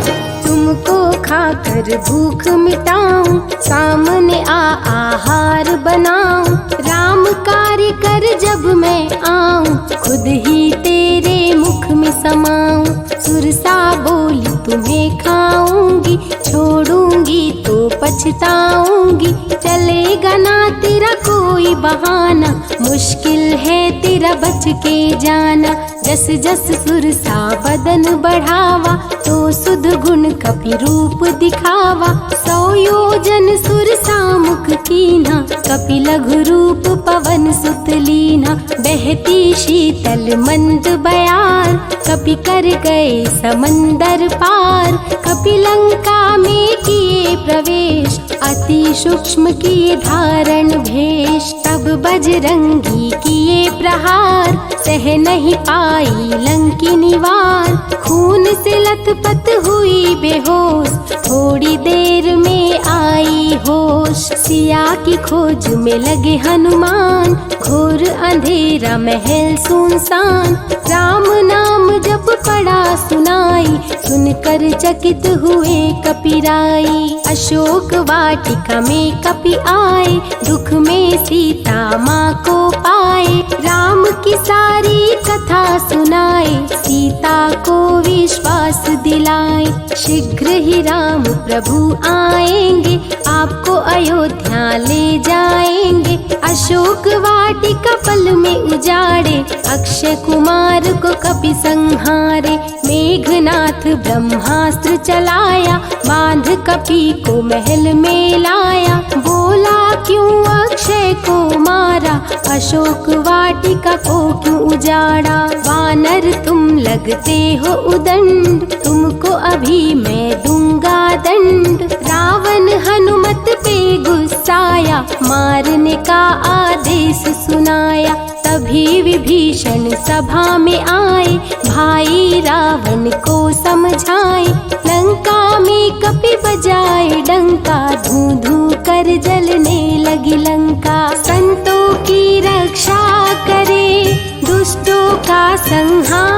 तुमको खाकर भूख मिटाऊं, सामने आ आहार बनाऊं। राम कार्य कर जब मैं आऊं, खुद ही तेरे मुख में समाऊं। सुरसा बोली तुम्हें खाऊंगी, छोड़ूंगी तो पछताऊंगी। चलेगा ना तेरा कोई बहाना, मुश्किल है तेरा बच के जाना। जस जस सुरसा बदन बढ़ावा, तो सुध गुण कपि रूप दिखावा। सौ योजन सुरसा मुख कीन्हा, कपि लघु रूप पवन सुत लीन्हा। बहती शीतल मंद बयार, कपि कर गए समंदर पार। कपि लंका में किए प्रवेश, अति सूक्ष्म किए धारण भेष। तब बजरंगी किए प्रहार, सह नहीं पाई लंकिनी वार। खून से लथपथ हुई बेहोश, थोड़ी देर में आई होश। सिया की खोज में लगे हनुमान, घोर अंधेरा महल सुनसान। राम नाम जब पड़ा सुनाई, सुनकर चकित हुए कपिराई। अशोक वाटिका में कपि आए, दुख में सीता माँ को पाए। राम की सारी कथा सुनाए, सीता को विश्वास दिलाए। शीघ्र ही राम प्रभु आएंगे, आपको अयोध्या ले जाएंगे। अशोक वाटिका पल में उजाड़े, अक्षय कुमार को कपि संहारे। मेघनाथ ब्रह्मास्त्र चलाया, बांध कपि को महल में लाया। बोला, क्यों अक्षय को मारा, अशोक वाटिका को क्यों उजाड़ा। वानर तुम लगते हो उदंड, तुमको अभी मैं दूंगा दंड। रावण हनुमत पे गुस्साया, मारने का आदेश सुनाया। तभी विभीषण सभा में आए, भाई रावण को समझाए। लंका में कपि बजाए डंका, धूं धूं कर जलने लगी लंका। संतों की रक्षा करे, दुष्टों का संहार